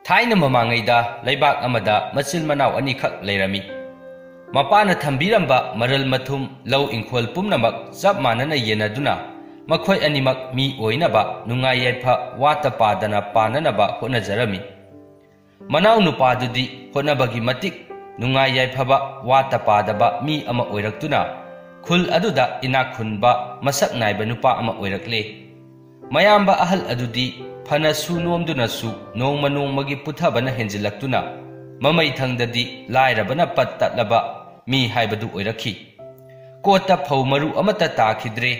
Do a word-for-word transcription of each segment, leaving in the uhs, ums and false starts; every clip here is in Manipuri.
ꯊꯥꯏꯅ ꯃꯃꯥꯡꯉꯩꯗ ꯂꯩꯕꯥꯛ ꯑꯃꯗ ꯃꯆꯤꯜ ꯃꯅꯥꯎ ꯑꯅꯤꯈꯛ ꯂꯩꯔꯝꯃꯤ꯫ ꯃꯄꯥꯅ ꯊꯝꯕꯤꯔꯝꯕ ꯃꯔꯜ ꯃꯊꯨꯝ, ꯂꯧ ꯏꯪꯈꯣꯜ ꯄꯨꯝꯅꯃꯛ ꯆꯞ ꯃꯥꯟꯅꯅ ꯌꯦꯟꯅꯗꯨꯅ ꯃꯈꯣꯏ ꯑꯅꯤꯃꯛ ꯃꯤ ꯑꯣꯏꯅꯕ ꯅꯨꯡꯉꯥꯏ ꯌꯥꯏꯐ ꯋꯥꯠꯇ ꯄꯥꯗꯅ ꯄꯥꯟꯅꯅꯕ ꯍꯣꯠꯅꯖꯔꯝꯃꯤ꯫ ꯃꯅꯥꯎ ꯅꯨꯄꯥꯗꯨꯗꯤ ꯍꯣꯠꯅꯕꯒꯤ ꯃꯇꯤꯛ ꯅꯨꯡꯉꯥꯏ ꯌꯥꯏꯐꯕ ꯋꯥꯠꯇ ꯄꯥꯗꯕ ꯃꯤ ꯑꯃ ꯑꯣꯏꯔꯛꯇꯨꯅ ꯈꯨꯜ ꯑꯗꯨꯗ ꯏꯅꯥꯛ ꯈꯨꯟꯕ ꯃꯁꯛ ꯅꯥꯏꯕ ꯅꯨꯄꯥ ꯑꯃ ꯑꯣꯏꯔꯛꯂꯦ꯫ ꯃꯌꯥꯝꯕ ꯑꯍꯜ ꯑꯗꯨꯗꯤ ꯐꯅ ꯁꯨ ꯅꯣꯝꯗꯨꯅꯁꯨ ꯅꯣꯡꯃ ꯅꯣꯡꯃꯒꯤ ꯄꯨꯊꯕꯅ ꯍꯦꯟꯖꯤꯜꯂꯛꯇꯨꯅ ꯃꯃꯩꯊꯪꯗꯗꯤ ꯂꯥꯏꯔꯕꯅ ꯄꯠ ꯇꯠꯂꯕ ꯃꯤ ꯍꯥꯏꯕꯗꯨ ꯑꯣꯏꯔꯛꯈꯤ꯫ ꯀꯣꯠꯇ ꯐꯧ ꯃꯔꯨ ꯑꯃꯠꯇ ꯇꯥꯈꯤꯗ꯭ꯔꯦ,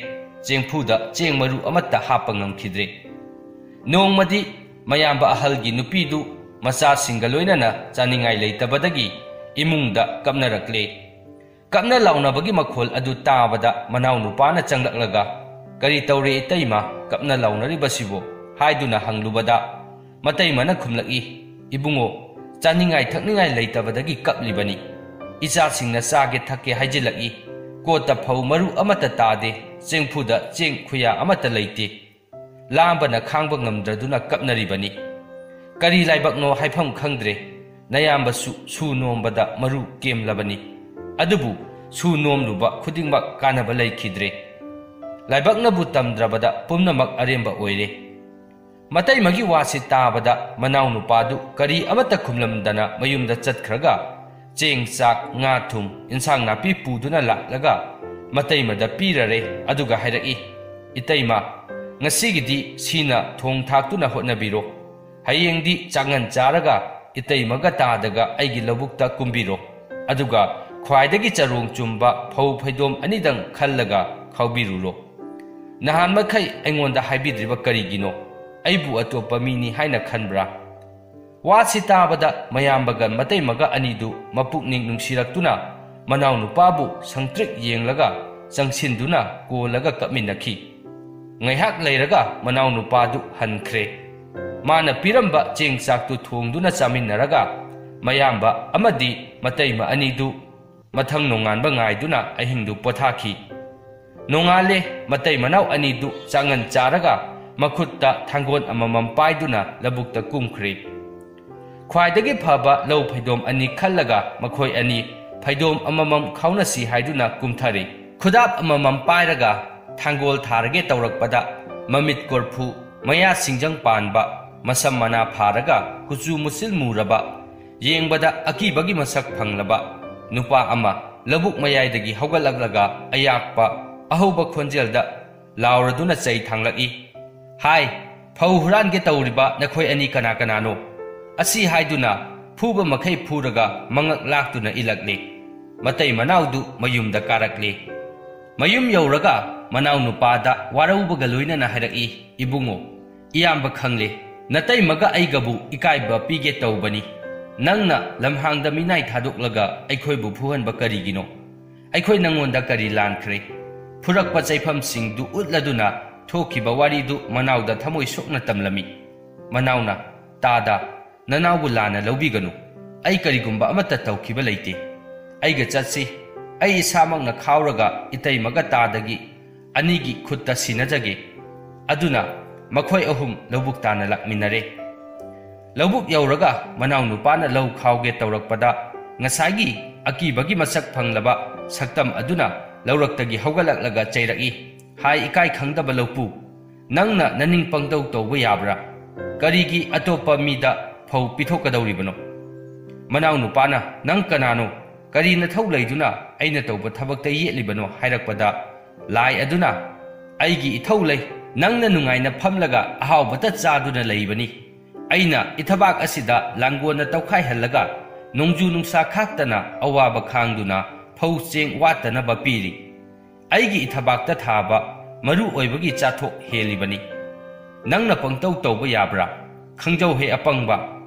ꯆꯦꯡꯐꯨꯗ ꯆꯦꯡ ꯃꯔꯨ ꯑꯃꯠꯇ ꯍꯥꯞꯄ ꯉꯝꯈꯤꯗ꯭ꯔꯦ꯫ ꯅꯣꯡꯃꯗꯤ ꯃꯌꯥꯝꯕ ꯑꯍꯜꯒꯤ ꯅꯨꯄꯤꯗꯨ ꯃꯆꯥꯁꯤꯡꯒ ꯂꯣꯏꯅꯅ ꯆꯥꯅꯤꯡꯉꯥꯏ ꯂꯩꯇꯕꯗꯒꯤ ꯏꯃꯨꯡꯗ ꯀꯞꯅꯔꯛꯂꯦ꯫ ꯀꯞꯅ ꯂꯥꯎꯅꯕꯒꯤ ꯃꯈꯣꯜ ꯑꯗꯨ ꯇꯥꯕꯗ ꯃꯅꯥꯎ ꯅꯨꯄꯥꯅ ꯆꯪꯂꯛꯂꯒ, "ꯀꯔꯤ ꯇꯧꯔꯦ ꯏꯇꯩꯃ, ꯀꯞꯅ ꯂꯥꯎꯅꯔꯤꯕꯁꯤꯕꯣ?" ꯍꯥꯏꯗꯨꯅ ꯍꯪꯂꯨꯕꯗ, ꯃꯇꯩꯃꯅ ꯈꯨꯝꯂꯛꯏ, "ꯏꯕꯨꯡꯉꯣ, ꯆꯥꯅꯤꯡꯉꯥꯏ ꯊꯛꯅꯤꯡꯉꯥꯏ ꯂꯩꯇꯕꯗꯒꯤ ꯀꯞꯂꯤꯕꯅꯤ꯫ ꯏꯆꯥꯁꯤꯡꯅ ꯆꯥꯒꯦ ꯊꯛꯀꯦ ꯍꯥꯏꯖꯤꯜꯂꯛꯏ꯫ ꯀꯣꯠꯇ ꯐꯧ ꯃꯔꯨ ꯑꯃꯠꯇ ꯇꯥꯗꯦ, ꯆꯦꯡꯐꯨꯗ ꯆꯦꯡ ꯈꯨꯌꯥ ꯑꯃꯠꯇ ꯂꯩꯇꯦ꯫ ꯂꯥꯝꯕꯅ ꯈꯥꯡꯕ ꯉꯝꯗ꯭ꯔꯗꯨꯅ ꯀꯞꯅꯔꯤꯕꯅꯤ꯫ ꯀꯔꯤ ꯂꯥꯏꯕꯛꯅꯣ ꯍꯥꯏꯐꯝ ꯈꯪꯗ꯭ꯔꯦ꯫ ꯅꯌꯥꯝꯕꯁꯨ ꯁꯨ ꯅꯣꯝꯕꯗ ꯃꯔꯨ ꯀꯦꯝꯂꯕꯅꯤ꯫ ꯑꯗꯨꯕꯨ ꯁꯨ ꯅꯣꯝꯂꯨꯕ ꯈꯨꯗꯤꯡꯃꯛ ꯀꯥꯟꯅꯕ ꯂꯩꯈꯤꯗ꯭ꯔꯦ꯫ ꯂꯥꯏꯕꯛꯅꯕꯨ ꯇꯝꯗ꯭ꯔꯕꯗ ꯄꯨꯝꯅꯃꯛ ꯑꯔꯦꯝꯕ ꯑꯣꯏꯔꯦ꯫" ꯃꯇꯩꯃꯒꯤ ꯋꯥꯁꯤ ꯇꯥꯕꯗ ꯃꯅꯥꯎ ꯅꯨꯄꯥꯗꯨ ꯀꯔꯤ ꯑꯃꯠꯇ ꯈꯨꯝꯂꯝꯗꯅ ꯃꯌꯨꯝꯗ ꯆꯠꯈ꯭ꯔꯒ, ꯆꯦꯡ, ꯆꯥꯛ, ꯉꯥ, ꯊꯨꯝ, ꯏꯟꯁꯥꯡ ꯅꯥꯄꯤ ꯄꯨꯗꯨꯅ ꯂꯥꯛꯂꯒ ꯃꯇꯩꯃꯗ ꯄꯤꯔꯔꯦ꯫ ꯑꯗꯨꯒ ꯍꯥꯏꯔꯛꯏ, "ꯏꯇꯩꯃ, ꯉꯁꯤꯒꯤꯗꯤ ꯁꯤꯅ ꯊꯣꯡ ꯊꯥꯛꯇꯨꯅ ꯍꯣꯠꯅꯕꯤꯔꯣ꯫ ꯍꯌꯦꯡꯗꯤ ꯆꯥꯉꯟ ꯆꯥꯔꯒ ꯏꯇꯩꯃꯒ ꯇꯥꯗꯒ ꯑꯩꯒꯤ ꯂꯧꯕꯨꯛꯇ ꯀꯨꯝꯕꯤꯔꯣ꯫ ꯑꯗꯨꯒ ꯈ꯭ꯋꯥꯏꯗꯒꯤ ꯆꯔꯣꯡ ꯆꯨꯝꯕ ꯐꯧ ꯐꯩꯗꯣꯝ ꯑꯅꯤꯗꯪ ꯈꯜꯂꯒ ꯈꯥꯎꯕꯤꯔꯨꯔꯣ꯫ ꯅꯍꯥꯟ ꯃꯈꯩ ꯑꯩꯉꯣꯟꯗ ꯍꯥꯏꯕꯤꯗ꯭ꯔꯤꯕ ꯀꯔꯤꯒꯤꯅꯣ? ꯑꯩꯕꯨ ꯑꯇꯣꯞꯄ ꯃꯤꯅꯤ ꯍꯥꯏꯅ ꯈꯟꯕ꯭ꯔꯥ?" ꯋꯥꯁꯤ ꯇꯥꯕꯗ ꯃꯌꯥꯝꯕꯒ ꯃꯇꯩꯃꯒ ꯑꯅꯤꯗꯨ ꯃꯄꯨꯛꯅꯤꯡ ꯅꯨꯡꯁꯤꯔꯛꯇꯨꯅ ꯃꯅꯥꯎ ꯅꯨꯄꯥꯕꯨ ꯁꯪꯇ꯭ꯔꯤꯛ ꯌꯦꯡꯂꯒ ꯆꯪꯁꯤꯟꯗꯨꯅ ꯀꯣꯜꯂꯒ ꯀꯞꯃꯤꯟꯅꯈꯤ꯫ ꯉꯥꯏꯍꯥꯛ ꯂꯩꯔꯒ ꯃꯅꯥꯎ ꯅꯨꯄꯥꯗꯨ ꯍꯟꯈ꯭ꯔꯦ꯫ ꯃꯥꯅ ꯄꯤꯔꯝꯕ ꯆꯦꯡ ꯆꯥꯛꯇꯨ ꯊꯣꯡꯗꯨꯅ ꯆꯥꯃꯤꯟꯅꯔꯒ ꯃꯌꯥꯝꯕ ꯑꯃꯗꯤ ꯃꯇꯩꯃ ꯑꯅꯤꯗꯨ ꯃꯊꯪ ꯅꯣꯡꯉꯥꯟꯕ ꯉꯥꯏꯗꯨꯅ ꯑꯍꯤꯡꯗꯨ ꯄꯣꯊꯥꯈꯤ꯫ ꯅꯣꯡꯉꯥꯜꯂꯦ, ꯃꯇꯩ ꯃꯅꯥꯎ ꯑꯅꯤꯗꯨ ꯆꯥꯉꯟ ꯆꯥꯔꯒ ꯃꯈꯨꯠꯇ ꯊꯥꯡꯒꯣꯜ ꯑꯃꯃꯝ ꯄꯥꯏꯗꯨꯅ ꯂꯧꯕꯨꯛꯇ ꯀꯨꯝꯈ꯭ꯔꯦ꯫ ꯈ꯭ꯋꯥꯏꯗꯒꯤ ꯐꯕ ꯂꯧ ꯐꯩꯗꯣꯝ ꯑꯅꯤ ꯈꯜꯂꯒ ꯃꯈꯣꯏ ꯑꯅꯤ ꯐꯩꯗꯣꯝ ꯑꯃꯃꯝ ꯈꯥꯎꯅꯁꯤ ꯍꯥꯏꯗꯨꯅ ꯀꯨꯝꯊꯔꯦ꯫ ꯈꯨꯗꯥꯞ ꯑꯃꯃꯝ ꯄꯥꯏꯔꯒ ꯊꯥꯡꯒꯣꯜ ꯊꯥꯔꯒꯦ ꯇꯧꯔꯛꯄꯗ, ꯃꯃꯤꯠ ꯀꯣꯔꯐꯨ, ꯃꯌꯥ ꯁꯤꯡꯖꯪ ꯄꯥꯟꯕ, ꯃꯁꯝ ꯃꯅꯥ ꯐꯥꯔꯒ ꯀꯨꯆꯨ ꯃꯨꯁꯤꯜ ꯃꯨꯔꯕ, ꯌꯦꯡꯕꯗ ꯑꯀꯤꯕꯒꯤ ꯃꯁꯛ ꯐꯪꯂꯕ ꯅꯨꯄꯥ ꯑꯃ ꯂꯧꯕꯨꯛ ꯃꯌꯥꯏꯗꯒꯤ ꯍꯧꯒꯠꯂꯛꯂꯒ ꯑꯌꯥꯛꯄ, ꯑꯍꯧꯕ ꯈꯣꯟꯖꯦꯜꯗ ꯂꯥꯎꯔꯗꯨꯅ ꯆꯩ ꯊꯥꯡꯂꯛꯏ꯫ "ꯍꯥꯏ, ꯐꯧ ꯍꯨꯔꯥꯟꯒꯦ ꯇꯧꯔꯤꯕ ꯅꯈꯣꯏ ꯑꯅꯤ ꯀꯅꯥ ꯀꯅꯥꯅꯣ?" ꯑꯁꯤ ꯍꯥꯏꯗꯨꯅ ꯐꯨꯕ ꯃꯈꯩ ꯐꯨꯔꯒ ꯃꯉꯛ ꯂꯥꯛꯇꯨꯅ ꯏꯜꯂꯛꯂꯦ꯫ ꯃꯇꯩ ꯃꯅꯥꯎꯗꯨ ꯃꯌꯨꯝꯗ ꯀꯥꯔꯛꯂꯦ꯫ ꯃꯌꯨꯝ ꯌꯧꯔꯒ ꯃꯅꯥꯎ ꯅꯨꯄꯥꯗ ꯋꯥꯔꯧꯕꯒ ꯂꯣꯏꯅꯅ ꯍꯥꯏꯔꯛꯏ, "ꯏꯕꯨꯡꯉꯣ, ꯏꯌꯥꯝꯕ ꯈꯪꯂꯦ, ꯅꯇꯩꯃꯒ ꯑꯩꯒꯕꯨ ꯏꯀꯥꯏꯕ ꯄꯤꯒꯦ ꯇꯧꯕꯅꯤ꯫ ꯅꯪꯅ ꯂꯝꯍꯥꯡꯗ ꯃꯤꯅꯥꯏ ꯊꯥꯗꯣꯛꯂꯒ ꯑꯩꯈꯣꯏꯕꯨ ꯐꯨꯍꯟꯕ ꯀꯔꯤꯒꯤꯅꯣ? ꯑꯩꯈꯣꯏ ꯅꯪꯉꯣꯟꯗ ꯀꯔꯤ ꯂꯥꯟꯈ꯭ꯔꯦ?" ꯐꯨꯔꯛꯄ ꯆꯩꯐꯝꯁꯤꯡꯗꯨ ꯎꯠꯂꯗꯨꯅ ꯊꯣꯛꯈꯤꯕ ꯋꯥꯔꯤꯗꯨ ꯃꯅꯥꯎꯗ ꯊꯃꯣꯏ ꯁꯣꯛꯅ ꯇꯝꯂꯝꯃꯤ꯫ ꯃꯅꯥꯎꯅ, "ꯇꯥꯗ, ꯅꯅꯥꯎꯕꯨ ꯂꯥꯟꯅ ꯂꯧꯕꯤꯒꯅꯨ꯫ ꯑꯩ ꯀꯔꯤꯒꯨꯝꯕ ꯑꯃꯠꯇ ꯇꯧꯈꯤꯕ ꯂꯩꯇꯦ꯫ ꯑꯩꯒ ꯆꯠꯁꯤ꯫ ꯑꯩ ꯏꯁꯥꯃꯛꯅ ꯈꯥꯎꯔꯒ ꯏꯇꯩꯃꯒ ꯇꯥꯗꯒꯤ ꯑꯅꯤꯒꯤ ꯈꯨꯠꯇ ꯁꯤꯟꯅꯖꯒꯦ꯫" ꯑꯗꯨꯅ ꯃꯈꯣꯏ ꯑꯍꯨꯝ ꯂꯧꯕꯨꯛ ꯇꯥꯟꯅ ꯂꯥꯛꯃꯤꯟꯅꯔꯦ꯫ ꯂꯧꯕꯨꯛ ꯌꯧꯔꯒ ꯃꯅꯥꯎ ꯅꯨꯄꯥꯅ ꯂꯧ ꯈꯥꯎꯒꯦ ꯇꯧꯔꯛꯄꯗ, ꯉꯁꯥꯏꯒꯤ ꯑꯀꯤꯕꯒꯤ ꯃꯁꯛ ꯐꯪꯂꯕ ꯁꯛꯇꯝ ꯑꯗꯨꯅ ꯂꯧꯔꯛꯇꯒꯤ ꯍꯧꯒꯠꯂꯛꯂꯒ ꯆꯩꯔꯛꯏ, "ꯍꯥꯏ, ꯏꯀꯥꯏ ꯈꯪꯗꯕ ꯂꯧꯄꯨ, ꯅꯪꯅ ꯅꯅꯤꯡ ꯄꯪꯇꯧ ꯇꯧꯕ ꯌꯥꯕ꯭ꯔꯥ? ꯀꯔꯤꯒꯤ ꯑꯇꯣꯞꯄ ꯃꯤꯗ ꯐꯧ ꯄꯤꯊꯣꯛꯀꯗꯧꯔꯤꯕꯅꯣ?" ꯃꯅꯥꯎ ꯅꯨꯄꯥꯅ, "ꯅꯪ ꯀꯅꯥꯅꯣ? ꯀꯔꯤ ꯅꯊꯧ ꯂꯩꯗꯨꯅ ꯑꯩꯅ ꯇꯧꯕ ꯊꯕꯛꯇ ꯌꯦꯠꯂꯤꯕꯅꯣ?" ꯍꯥꯏꯔꯛꯄꯗ, ꯂꯥꯏ ꯑꯗꯨꯅ, "ꯑꯩꯒꯤ ꯏꯊꯧ ꯂꯩ꯫ ꯅꯪꯅ ꯅꯨꯡꯉꯥꯏꯅ ꯐꯝꯂꯒ ꯑꯍꯥꯎꯕꯇ ꯆꯥꯗꯨꯅ ꯂꯩꯕꯅꯤ꯫ ꯑꯩꯅ ꯏꯊꯕꯥꯛ ꯑꯁꯤꯗ ꯂꯥꯡꯒꯣꯜꯅ ꯇꯧꯈꯥꯏꯍꯜꯂꯒ ꯅꯣꯡꯖꯨ ꯅꯨꯡꯁꯥ ꯈꯥꯛꯇꯅ ꯑꯋꯥꯕ ꯈꯥꯡꯗꯨꯅ ꯐꯧ ꯆꯦꯡ ꯋꯥꯠꯇꯅꯕ ꯄꯤꯔꯤ꯫ ꯑꯩꯒꯤ ꯏꯊꯕꯥꯛꯇ ꯊꯥꯕ ꯃꯔꯨ ꯑꯣꯏꯕꯒꯤ ꯆꯥꯊꯣꯛ ꯍꯦꯜꯂꯤꯕꯅꯤ꯫ ꯅꯪꯅ ꯄꯪꯇꯧ ꯇꯧꯕ ꯌꯥꯕ꯭ꯔꯥ? ꯈꯪꯖꯧꯍꯦ ꯑꯄꯪꯕ,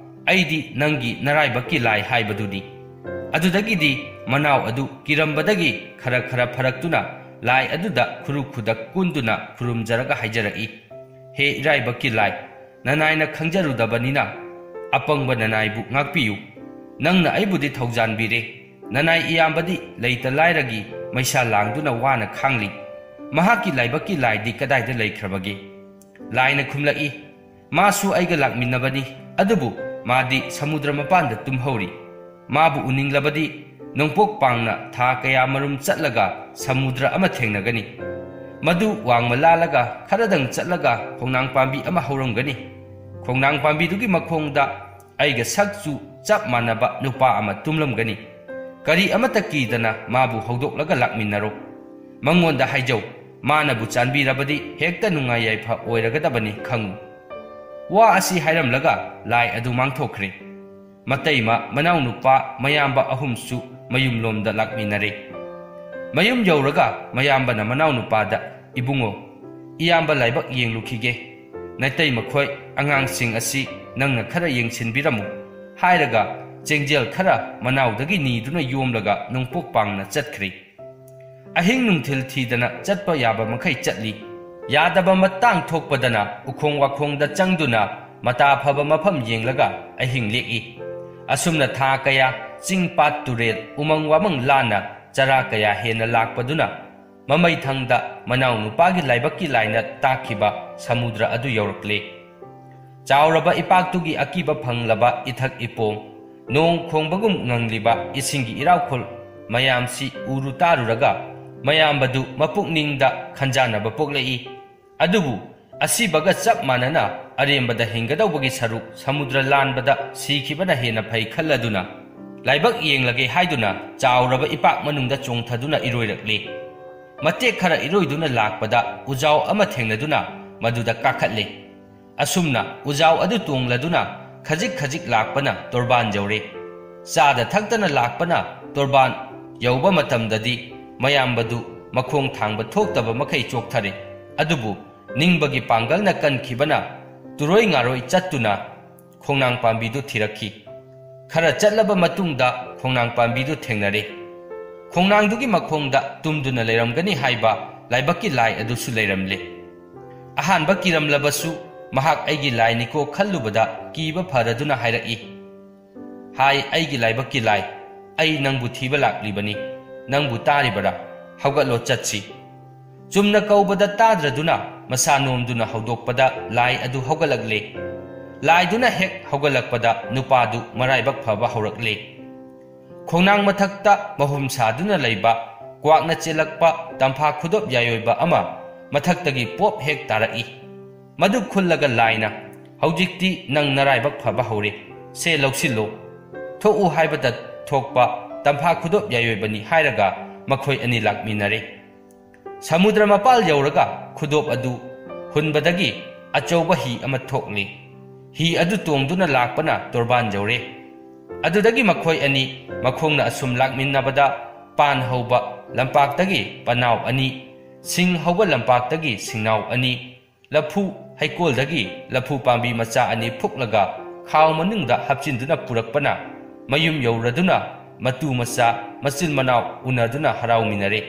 ꯑꯩꯗꯤ ꯅꯪꯒꯤ ꯅꯔꯥꯏꯕꯛꯀꯤ ꯂꯥꯏ ꯍꯥꯏꯕꯗꯨꯅꯤ꯫" ꯑꯗꯨꯗꯒꯤꯗꯤ ꯃꯅꯥꯎ ꯑꯗꯨ ꯀꯤꯔꯝꯕꯗꯒꯤ ꯈꯔ ꯈꯔ ꯐꯔꯛꯇꯨꯅ ꯂꯥꯏ ꯑꯗꯨꯗ ꯈꯨꯔꯨ ꯈꯨꯗꯛ ꯀꯨꯟꯗꯨꯅ ꯈꯨꯔꯨꯝꯖꯔꯒ ꯍꯥꯏꯖꯔꯛꯏ, "ꯍꯦ ꯏꯔꯥꯏꯕꯛꯀꯤ ꯂꯥꯏ, ꯅꯅꯥꯏꯅ ꯈꯪꯖꯔꯨꯗꯕꯅꯤꯅ ꯑꯄꯪꯕ ꯅꯅꯥꯏꯕꯨ ꯉꯥꯛꯄꯤꯌꯨ꯫ ꯅꯪꯅ ꯑꯩꯕꯨꯗꯤ ꯊꯧꯖꯥꯟꯕꯤꯔꯦ꯫ ꯅꯅꯥꯏ ꯏꯌꯥꯝꯕꯗꯤ ꯂꯩꯇ ꯂꯥꯏꯔꯒꯤ ꯃꯩꯁꯥ ꯂꯥꯡꯗꯨꯅ ꯋꯥꯅ ꯈꯥꯡꯂꯤ꯫ ꯃꯍꯥꯛꯀꯤ ꯂꯥꯏꯕꯛꯀꯤ ꯂꯥꯏꯗꯤ ꯀꯗꯥꯏꯗ ꯂꯩꯈ꯭ꯔꯕꯒꯦ?" ꯂꯥꯏꯅ ꯈꯨꯝꯂꯛꯏ, "ꯃꯥꯁꯨ ꯑꯩꯒ ꯂꯥꯛꯃꯤꯟꯅꯕꯅꯤ, ꯑꯗꯨꯕꯨ ꯃꯥꯗꯤ ꯁꯃꯨꯗ꯭ꯔ ꯃꯄꯥꯟꯗ ꯇꯨꯝꯍꯧꯔꯤ꯫ ꯃꯥꯕꯨ ꯎꯅꯤꯡꯂꯕꯗꯤ ꯅꯣꯡꯄꯣꯛ ꯄꯥꯡꯅ ꯊꯥ ꯀꯌꯥ ꯃꯔꯨꯝ ꯆꯠꯂꯒ ꯁꯃꯨꯗ꯭ꯔ ꯑꯃ ꯊꯦꯡꯅꯒꯅꯤ꯫ ꯃꯗꯨ ꯋꯥꯡꯃ ꯂꯥꯜꯂꯒ ꯈꯔꯗꯪ ꯆꯠꯂꯒ ꯈꯣꯡꯅꯥꯡ ꯄꯥꯝꯕꯤ ꯑꯃ ꯍꯧꯔꯝꯒꯅꯤ꯫ ꯈꯣꯡꯅꯥꯡ ꯄꯥꯝꯕꯤꯗꯨꯒꯤ ꯃꯈꯣꯡꯗ ꯑꯩꯒ ꯁꯛꯁꯨ ꯆꯞ ꯃꯥꯟꯅꯕ ꯅꯨꯄꯥ ꯑꯃ ꯇꯨꯝꯂꯝꯒꯅꯤ꯫ ꯀꯔꯤ ꯑꯃꯠꯇ ꯀꯤꯗꯅ ꯃꯥꯕꯨ ꯍꯧꯗꯣꯛꯂꯒ ꯂꯥꯛꯃꯤꯟꯅꯔꯣ꯫ ꯃꯉꯣꯟꯗ ꯍꯥꯏꯖꯧ, ꯃꯥꯅꯕꯨ ꯆꯥꯟꯕꯤꯔꯕꯗꯤ ꯍꯦꯛꯇ ꯅꯨꯡꯉꯥꯏ ꯌꯥꯏꯐ ꯑꯣꯏꯔꯒꯗꯕꯅꯤ ꯈꯪꯉꯨ꯫" ꯋꯥ ꯑꯁꯤ ꯍꯥꯏꯔꯝꯂꯒ ꯂꯥꯏ ꯑꯗꯨ ꯃꯥꯡꯊꯣꯛꯈ꯭ꯔꯦ꯫ ꯃꯇꯩꯃ, ꯃꯅꯥꯎꯅꯨꯄꯥ, ꯃꯌꯥꯝꯕ ꯑꯍꯨꯝꯁꯨ ꯃꯌꯨꯝꯂꯣꯝꯗ ꯂꯥꯛꯃꯤꯟꯅꯔꯦ꯫ ꯃꯌꯨꯝ ꯌꯧꯔꯒ ꯃꯌꯥꯝꯕꯅ ꯃꯅꯥꯎꯅꯨꯄꯥꯗ, "ꯏꯕꯨꯡꯉꯣ, ꯏꯌꯥꯝꯕ ꯂꯥꯏꯕꯛ ꯌꯦꯡꯂꯨꯈꯤꯒꯦ꯫ ꯅꯇꯩꯃꯈꯣꯏ ꯑꯉꯥꯡꯁꯤꯡ ꯑꯁꯤ ꯅꯪꯅ ꯈꯔ ꯌꯦꯡꯁꯤꯟꯕꯤꯔꯝꯃꯨ," ꯍꯥꯏꯔꯒ ꯆꯦꯡꯖꯦꯜ ꯈꯔ ꯃꯅꯥꯎꯗꯒꯤ ꯅꯤꯗꯨꯅ ꯌꯣꯝꯂꯒ ꯅꯣꯡꯄꯣꯛ ꯄꯥꯡꯅ ꯆꯠꯈ꯭ꯔꯦ꯫ ꯑꯍꯤꯡ ꯅꯨꯡꯊꯤꯜ ꯊꯤꯗꯅ ꯆꯠꯄ ꯌꯥꯕ ꯃꯈꯩ ꯆꯠꯂꯤ꯫ ꯌꯥꯗꯕ ꯃꯇꯥꯡ ꯊꯣꯛꯄꯗꯅ ꯎꯈꯣꯡ ꯋꯥꯈꯣꯡꯗ ꯆꯪꯗꯨꯅ ꯃꯇꯥ ꯐꯕ ꯃꯐꯝ ꯌꯦꯡꯂꯒ ꯑꯍꯤꯡ ꯂꯦꯛꯏ꯫ ꯑꯁꯨꯝꯅ ꯊꯥ ꯀꯌꯥ ꯆꯤꯡ ꯄꯥꯠ ꯇꯨꯔꯦꯜ ꯎꯃꯪ ꯋꯥꯃꯪ ꯂꯥꯟꯅ ꯆꯔꯥ ꯀꯌꯥ ꯍꯦꯟꯅ ꯂꯥꯛꯄꯗꯨꯅ ꯃꯃꯩꯊꯪꯗ ꯃꯅꯥꯎ ꯅꯨꯄꯥꯒꯤ ꯂꯥꯏꯕꯛꯀꯤ ꯂꯥꯏꯅ ꯇꯥꯛꯈꯤꯕ ꯁꯃꯨꯗ꯭ꯔ ꯑꯗꯨ ꯌꯧꯔꯛꯂꯦ꯫ ꯆꯥꯎꯔꯕ ꯏꯄꯥꯛꯇꯨꯒꯤ ꯑꯀꯤꯕ ꯐꯪꯂꯕ ꯏꯊꯛ ꯏꯄꯣꯝ, ꯅꯣꯡ ꯈꯣꯡꯕꯒꯨꯝ ꯉꯪꯂꯤꯕ ꯏꯁꯤꯡꯒꯤ ꯏꯔꯥꯎꯈꯣꯜ ꯃꯌꯥꯝꯁꯤ ꯎꯔꯨ ꯇꯥꯔꯨꯔꯒ ꯃꯌꯥꯝꯕꯗꯨ ꯃꯄꯨꯛꯅꯤꯡꯗ ꯈꯟꯖꯥꯟꯅꯕ ꯄꯣꯛꯂꯛꯏ꯫ ꯑꯗꯨꯕꯨ ꯑꯁꯤꯕꯒ ꯆꯞ ꯃꯥꯟꯅꯅ ꯑꯔꯦꯝꯕꯗ ꯍꯤꯡꯒꯗꯧꯕꯒꯤ ꯁꯔꯨꯛ ꯁꯃꯨꯗ꯭ꯔ ꯂꯥꯟꯕꯗ ꯁꯤꯈꯤꯕꯅ ꯍꯦꯟꯅ ꯐꯩ ꯈꯜꯂꯗꯨꯅ ꯂꯥꯏꯕꯛ ꯌꯦꯡꯂꯒꯦ ꯍꯥꯏꯗꯨꯅ ꯆꯥꯎꯔꯕ ꯏꯄꯥꯛ ꯃꯅꯨꯡꯗ ꯆꯣꯡꯊꯗꯨꯅ ꯏꯔꯣꯏꯔꯛꯂꯦ꯫ ꯃꯇꯦꯛ ꯈꯔ ꯏꯔꯣꯏꯗꯨꯅ ꯂꯥꯛꯄꯗ ꯎꯖꯥꯎ ꯑꯃ ꯊꯦꯡꯅꯗꯨꯅ ꯃꯗꯨꯗ ꯀꯥꯈꯠꯂꯦ꯫ ꯑꯁꯨꯝꯅ ꯎꯖꯥꯎ ꯑꯗꯨ ꯇꯣꯡꯂꯗꯨꯅ ꯈꯖꯤꯛ ꯈꯖꯤꯛ ꯂꯥꯛꯄꯅ ꯇꯣꯔꯕꯥꯟ ꯌꯧꯔꯦ꯫ ꯆꯥꯗ ꯊꯛꯇꯅ ꯂꯥꯛꯄꯅ ꯇꯣꯔꯕꯥꯟ ꯌꯧꯕ ꯃꯇꯝꯗꯗꯤ ꯃꯌꯥꯝꯕꯗꯨ ꯃꯈꯣꯡ ꯊꯥꯡꯕ ꯊꯣꯛꯇꯕ ꯃꯈꯩ ꯆꯣꯛꯊꯔꯦ꯫ ꯑꯗꯨꯕꯨ ꯅꯤꯡꯕꯒꯤ ꯄꯥꯡꯒꯜꯅ ꯀꯟꯈꯤꯕꯅ ꯇꯨꯔꯣꯏ ꯉꯥꯔꯣꯏ ꯆꯠꯇꯨꯅ ꯈꯣꯡꯅꯥꯡ ꯄꯥꯝꯕꯤꯗꯨ ꯊꯤꯔꯛꯈꯤ꯫ ꯈꯔ ꯆꯠꯂꯕ ꯃꯇꯨꯡꯗ ꯈꯣꯡꯅꯥꯡ ꯄꯥꯝꯕꯤꯗꯨ ꯊꯦꯡꯅꯔꯦ꯫ ꯈꯣꯡꯅꯥꯡꯗꯨꯒꯤ ꯃꯈꯣꯡꯗ ꯇꯨꯝꯗꯨꯅ ꯂꯩꯔꯝꯒꯅꯤ ꯍꯥꯏꯕ ꯂꯥꯏꯕꯛꯀꯤ ꯂꯥꯏ ꯑꯗꯨꯁꯨ ꯂꯩꯔꯝꯂꯦ꯫ ꯑꯍꯥꯟꯕ ꯀꯤꯔꯝꯂꯕꯁꯨ ꯃꯍꯥꯛ ꯑꯩꯒꯤ ꯂꯥꯏꯅꯤꯀꯣ ꯈꯜꯂꯨꯕꯗ ꯀꯤꯕ ꯐꯔꯗꯨꯅ ꯍꯥꯏꯔꯛꯏ, "ꯍꯥꯏ ꯑꯩꯒꯤ ꯂꯥꯏꯕꯛꯀꯤ ꯂꯥꯏ, ꯑꯩ ꯅꯪꯕꯨ ꯊꯤꯕ ꯂꯥꯛꯂꯤꯕꯅꯤ꯫ ꯅꯪꯕꯨ ꯇꯥꯔꯤꯕꯔꯥ? ꯍꯧꯒꯠꯂꯣ ꯆꯠꯁꯤ꯫" ꯆꯨꯝꯅ ꯀꯧꯕꯗ ꯇꯥꯗ꯭ꯔꯗꯨꯅ ꯃꯁꯥ ꯅꯣꯝꯗꯨꯅ ꯍꯧꯗꯣꯛꯄꯗ ꯂꯥꯏ ꯑꯗꯨ ꯍꯧꯒꯠꯂꯛꯂꯦ꯫ ꯂꯥꯏꯗꯨꯅ ꯍꯦꯛ ꯍꯧꯒꯠꯂꯛꯄꯗ ꯅꯨꯄꯥꯗꯨ ꯃꯔꯥꯏꯕꯛ ꯐꯕ ꯍꯧꯔꯛꯂꯦ꯫ ꯈꯣꯡꯅꯥꯡ ꯃꯊꯛꯇ ꯃꯍꯨꯝ ꯁꯥꯗꯨꯅ ꯂꯩꯕ ꯀ꯭ꯋꯥꯛꯅ ꯆꯦꯜꯂꯛꯄ ꯇꯝꯐꯥ ꯈꯨꯗꯣꯞ ꯌꯥꯏꯑꯣꯏꯕ ꯑꯃ ꯃꯊꯛꯇꯒꯤ ꯄꯣꯞ ꯍꯦꯛ ꯇꯥꯔꯛꯏ꯫ ꯃꯗꯨ ꯈꯨꯜꯂꯒ ꯂꯥꯏꯅ, "ꯍꯧꯖꯤꯛꯇꯤ ꯅꯪ ꯅꯔꯥꯏꯕꯛ ꯐꯕ ꯍꯧꯔꯦ, ꯁꯦ ꯂꯧꯁꯤꯜꯂꯣ꯫ ꯊꯣꯛꯎ ꯍꯥꯏꯕꯗ ꯊꯣꯛꯄ ꯇꯝꯐꯥ ꯈꯨꯗꯣꯞ ꯌꯥꯏꯑꯣꯏꯕꯅꯤ" ꯍꯥꯏꯔꯒ ꯃꯈꯣꯏ ꯑꯅꯤ ꯂꯥꯛꯃꯤꯟꯅꯔꯦ꯫ ꯁꯃꯨꯗ꯭ꯔ ꯃꯄꯥꯜ ꯌꯧꯔꯒ ꯈꯨꯗꯣꯞ ꯑꯗꯨ ꯍꯨꯟꯕꯗꯒꯤ ꯑꯆꯧꯕ ꯍꯤ ꯑꯃ ꯊꯣꯛꯂꯤ꯫ ꯍꯤ ꯑꯗꯨ ꯇꯣꯡꯗꯨꯅ ꯂꯥꯛꯄꯅ ꯇꯣꯔꯕꯥꯟ ꯌꯧꯔꯦ꯫ ꯑꯗꯨꯗꯒꯤ ꯃꯈꯣꯏ ꯑꯅꯤ ꯃꯈꯣꯡꯅ ꯑꯁꯨꯝ ꯂꯥꯛꯃꯤꯟꯅꯕꯗ ꯄꯥꯟ ꯍꯧꯕ ꯂꯝꯄꯥꯛꯇꯒꯤ ꯄꯅꯥꯎ ꯑꯅꯤ, ꯁꯤꯡ ꯍꯧꯕ ꯂꯝꯄꯥꯛꯇꯒꯤ ꯁꯤꯡꯅꯥꯎ ꯑꯅꯤ, ꯂꯐꯨ ꯍꯩꯀꯣꯜꯗꯒꯤ ꯂꯐꯨ ꯄꯥꯝꯕꯤ ꯃꯆꯥ ꯑꯅꯤ ꯐꯨꯛꯂꯒ ꯈꯥꯎ ꯃꯅꯨꯡꯗ ꯍꯥꯞꯆꯤꯟꯗꯨꯅ ꯄꯨꯔꯛꯄꯅ ꯃꯌꯨꯝ ꯌꯧꯔꯗꯨꯅ ꯃꯇꯨ ꯃꯆꯥ ꯃꯆꯤꯟ ꯃꯅꯥꯎ ꯎꯅꯗꯨꯅ ꯍꯔꯥꯎꯃꯤꯟꯅꯔꯦ꯫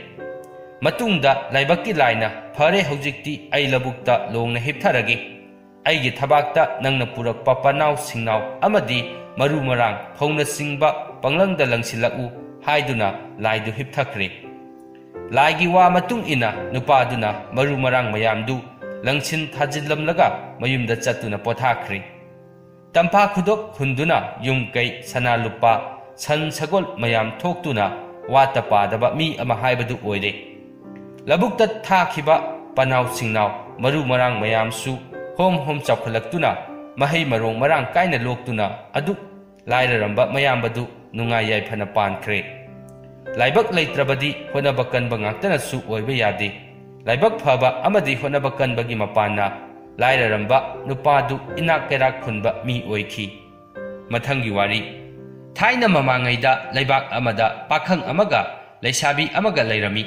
ꯃꯇꯨꯡꯗ ꯂꯥꯏꯕꯛꯀꯤ ꯂꯥꯏꯅ, "ꯐꯔꯦ, ꯍꯧꯖꯤꯛꯇꯤ ꯑꯩ ꯂꯧꯕꯨꯛꯇ ꯂꯣꯡꯅ ꯍꯤꯞꯊꯔꯒꯦ꯫ ꯑꯩꯒꯤ ꯊꯕꯥꯛꯇ ꯅꯪꯅ ꯄꯨꯔꯛꯄ ꯄꯅꯥꯎ ꯁꯤꯡꯅꯥꯎ ꯑꯃꯗꯤ ꯃꯔꯨ ꯃꯔꯥꯡ ꯐꯧꯅꯆꯤꯡꯕ ꯄꯪꯂꯪꯗ ꯂꯪꯁꯤꯜꯂꯛꯎ" ꯍꯥꯏꯗꯨꯅ ꯂꯥꯏꯗꯨ ꯍꯤꯞꯊꯈ꯭ꯔꯦ꯫ ꯂꯥꯏꯒꯤ ꯋꯥ ꯃꯇꯨꯡ ꯏꯟꯅ ꯅꯨꯄꯥꯗꯨꯅ ꯃꯔꯨ ꯃꯔꯥꯡ ꯃꯌꯥꯝꯗꯨ ꯂꯪꯁꯤꯟ ꯊꯥꯖꯤꯜꯂꯝꯂꯒ ꯃꯌꯨꯝꯗ ꯆꯠꯇꯨꯅ ꯄꯣꯊꯥꯈ꯭ꯔꯦ꯫ ꯇꯝꯐꯥ ꯈꯨꯗꯣꯞ ꯍꯨꯟꯗꯨꯅ ꯌꯨꯝ ꯀꯩ, ꯁꯅꯥ ꯂꯨꯄꯥ, ꯁꯟ ꯁꯒꯣꯜ ꯃꯌꯥꯝ ꯊꯣꯛꯇꯨꯅ ꯋꯥꯠꯇ ꯄꯥꯗꯕ ꯃꯤ ꯑꯃ ꯍꯥꯏꯕꯗꯨ ꯑꯣꯏꯔꯦ꯫ ꯂꯧꯕꯨꯛꯇ ꯊꯥꯈꯤꯕ ꯄꯅꯥꯎ ꯁꯤꯡꯅꯥꯎ ꯃꯔꯨ ꯃꯔꯥꯡ ꯃꯌꯥꯝꯁꯨ ꯍꯣꯝ ꯍꯣꯝ ꯆꯥꯎꯈꯠꯂꯛꯇꯨꯅ ꯃꯍꯩ ꯃꯔꯣꯡ ꯃꯔꯥꯡ ꯀꯥꯏꯅ ꯂꯣꯛꯇꯨꯅ ꯑꯗꯨꯛ ꯂꯥꯏꯔꯔꯝꯕ ꯃꯌꯥꯝꯕꯗꯨ ꯅꯨꯡꯉꯥꯏ ꯌꯥꯏꯐꯅ ꯄꯥꯟꯈ꯭ꯔꯦ꯫ ꯂꯥꯏꯕꯛ ꯂꯩꯇ꯭ꯔꯕꯗꯤ ꯍꯣꯠꯅꯕ ꯀꯟꯕ ꯉꯥꯛꯇꯅꯁꯨ ꯑꯣꯏꯕ ꯌꯥꯗꯦ꯫ ꯂꯥꯏꯕꯛ ꯐꯕ ꯑꯃꯗꯤ ꯍꯣꯠꯅꯕ ꯀꯟꯕꯒꯤ ꯃꯄꯥꯟꯅ ꯂꯥꯏꯔꯔꯝꯕ ꯅꯨꯄꯥꯗꯨ ꯏꯅꯥꯛ ꯀꯩꯔꯥꯛ ꯈꯨꯟꯕ ꯃꯤ ꯑꯣꯏꯈꯤ꯫ ꯃꯊꯪꯒꯤ ꯋꯥꯔꯤ꯫ ꯊꯥꯏꯅ ꯃꯃꯥꯡꯉꯩꯗ ꯂꯩꯕꯥꯛ ꯑꯃꯗ ꯄꯥꯈꯪ ꯑꯃꯒ ꯂꯩꯁꯥꯕꯤ ꯑꯃꯒ ꯂꯩꯔꯝꯃꯤ꯫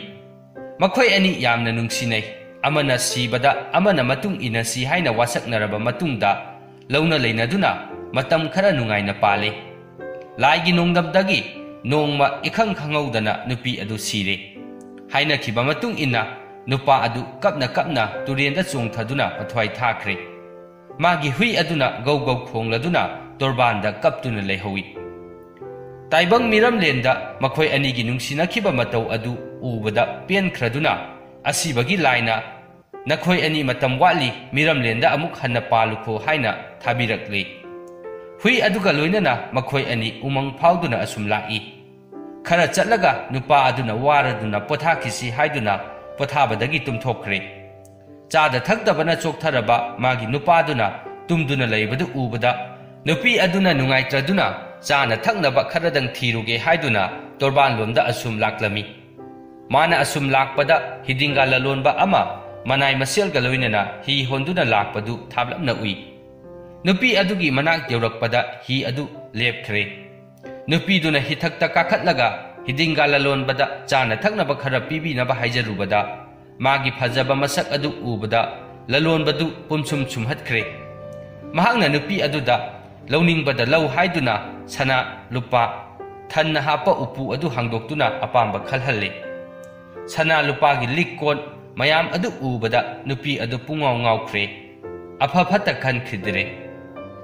ꯃꯈꯣꯏ ꯑꯅꯤ ꯌꯥꯝꯅ ꯅꯨꯡꯁꯤꯅꯩ꯫ ꯑꯃꯅ ꯁꯤꯕꯗ ꯑꯃꯅ ꯃꯇꯨꯡ ꯏꯟꯅꯁꯤ ꯍꯥꯏꯅ ꯋꯥꯁꯛꯅꯔꯕ ꯃꯇꯨꯡꯗ ꯂꯧꯅ ꯂꯩꯅꯗꯨꯅ ꯃꯇꯝ ꯈꯔ ꯅꯨꯡꯉꯥꯏꯅ ꯄꯥꯜꯂꯤ꯫ ꯂꯥꯏꯒꯤ ꯅꯣꯡꯗꯝꯗꯒꯤ ꯅꯣꯡꯃ ꯏꯈꯪ ꯈꯪꯍꯧꯗꯅ ꯅꯨꯄꯤ ꯑꯗꯨ ꯁꯤꯔꯦ꯫ ꯍꯥꯏꯅꯈꯤꯕ ꯃꯇꯨꯡ ꯏꯟꯅ ꯅꯨꯄꯥ ꯑꯗꯨ ꯀꯞꯅ ꯀꯞꯅ ꯇꯨꯔꯦꯟꯗ ꯆꯣꯡꯊꯗꯨꯅ ꯃꯊ꯭ꯋꯥꯏ ꯊꯥꯈ꯭ꯔꯦ꯫ ꯃꯥꯒꯤ ꯍꯨꯏ ꯑꯗꯨꯅ ꯒꯧ ꯒꯧ ꯈꯣꯡꯂꯗꯨꯅ ꯇꯣꯔꯕꯥꯟꯗ ꯀꯞꯇꯨꯅ ꯂꯩꯍꯧꯏ꯫ ꯇꯥꯏꯕꯪ ꯃꯤꯔꯝꯂꯦꯟꯗ ꯃꯈꯣꯏ ꯑꯅꯤꯒꯤ ꯅꯨꯡꯁꯤꯅꯈꯤꯕ ꯃꯇꯧ ꯑꯗꯨ ꯎꯕꯗ ꯄꯦꯟꯈ꯭ꯔꯗꯨꯅ ꯑꯁꯤꯕꯒꯤ ꯂꯥꯏꯅ "ꯅꯈꯣꯏ ꯑꯅꯤ ꯃꯇꯝ ꯋꯥꯠꯂꯤ, ꯃꯤꯔꯝꯂꯦꯟꯗ ꯑꯃꯨꯛ ꯍꯟꯅ ꯄꯥꯜꯂꯨꯈꯣ" ꯍꯥꯏꯅ ꯊꯥꯕꯤꯔꯛꯂꯤ꯫ ꯍꯨꯏ ꯑꯗꯨꯒ ꯂꯣꯏꯅꯅ ꯃꯈꯣꯏ ꯑꯅꯤ ꯎꯃꯪ ꯐꯥꯎꯗꯨꯅ ꯑꯁꯨꯝ ꯂꯥꯛꯏ꯫ ꯈꯔ ꯆꯠꯂꯒ ꯅꯨꯄꯥ ꯑꯗꯨꯅ ꯋꯥꯔꯗꯨꯅ ꯄꯣꯊꯥꯈꯤꯁꯤ ꯍꯥꯏꯗꯨꯅ ꯄꯣꯊꯥꯕꯗꯒꯤ ꯇꯨꯝꯊꯣꯛꯈ꯭ꯔꯦ꯫ ꯆꯥꯗ ꯊꯛꯇꯕꯅ ꯆꯣꯛꯊꯔꯕ ꯃꯥꯒꯤ ꯅꯨꯄꯥꯗꯨꯅ ꯇꯨꯝꯗꯨꯅ ꯂꯩꯕꯗꯨ ꯎꯕꯗ, ꯅꯨꯄꯤ ꯑꯗꯨꯅ ꯅꯨꯡꯉꯥꯏꯇ꯭ꯔꯗꯨꯅ ꯆꯥꯅ ꯊꯛꯅꯕ ꯈꯔꯗꯪ ꯊꯤꯔꯨꯒꯦ ꯍꯥꯏꯗꯨꯅ ꯇꯣꯔꯕꯥꯟꯂꯣꯝꯗ ꯑꯁꯨꯝ ꯂꯥꯛꯂꯝꯃꯤ꯫ ꯃꯥꯅ ꯑꯁꯨꯝ ꯂꯥꯛꯄꯗ ꯍꯤꯗꯤꯡꯒꯥ ꯂꯂꯣꯟꯕ ꯑꯃ ꯃꯅꯥꯏ ꯃꯁꯦꯜꯒ ꯂꯣꯏꯅꯅ ꯍꯤ ꯍꯣꯟꯗꯨꯅ ꯂꯥꯛꯄꯗꯨ ꯊꯥꯞꯂꯞꯅ ꯎꯏ꯫ ꯅꯨꯄꯤ ꯑꯗꯨꯒꯤ ꯃꯅꯥꯛ ꯌꯧꯔꯛꯄꯗ ꯍꯤ ꯑꯗꯨ ꯂꯦꯞꯈ꯭ꯔꯦ꯫ ꯅꯨꯄꯤꯗꯨꯅ ꯍꯤꯊꯛꯇ ꯀꯥꯈꯠꯂꯒ ꯍꯤꯗꯤꯡꯒꯥ ꯂꯂꯣꯟꯕꯗ ꯆꯥꯅ ꯊꯛꯅꯕ ꯈꯔ ꯄꯤꯕꯤꯅꯕ ꯍꯥꯏꯖꯔꯨꯕꯗ, ꯃꯥꯒꯤ ꯐꯖꯕ ꯃꯁꯛ ꯑꯗꯨ ꯎꯕꯗ ꯂꯂꯣꯟꯕꯗꯨ ꯄꯨꯝꯁꯨꯝ ꯁꯨꯝꯍꯠꯈ꯭ꯔꯦ꯫ ꯃꯍꯥꯛꯅ ꯅꯨꯄꯤ ꯑꯗꯨꯗ ꯂꯧꯅꯤꯡꯕꯗ ꯂꯧ ꯍꯥꯏꯗꯨꯅ ꯁꯅꯥ ꯂꯨꯄꯥ ꯊꯟꯅ ꯍꯥꯞꯄ ꯎꯄꯨ ꯑꯗꯨ ꯍꯥꯡꯗꯣꯛꯇꯨꯅ ꯑꯄꯥꯝꯕ ꯈꯜꯍꯜꯂꯦ꯫ ꯁꯅꯥ ꯂꯨꯄꯥꯒꯤ ꯂꯤꯛ ꯀꯣꯟ ꯃꯌꯥꯝ ꯑꯗꯨ ꯎꯕꯗ ꯅꯨꯄꯤ ꯑꯗꯨ ꯄꯨꯡꯉꯥꯎ ꯉꯥꯎꯈ꯭ꯔꯦ꯫ ꯑꯐ ꯐꯠꯇ ꯈꯟꯈꯤꯗ꯭ꯔꯦ꯫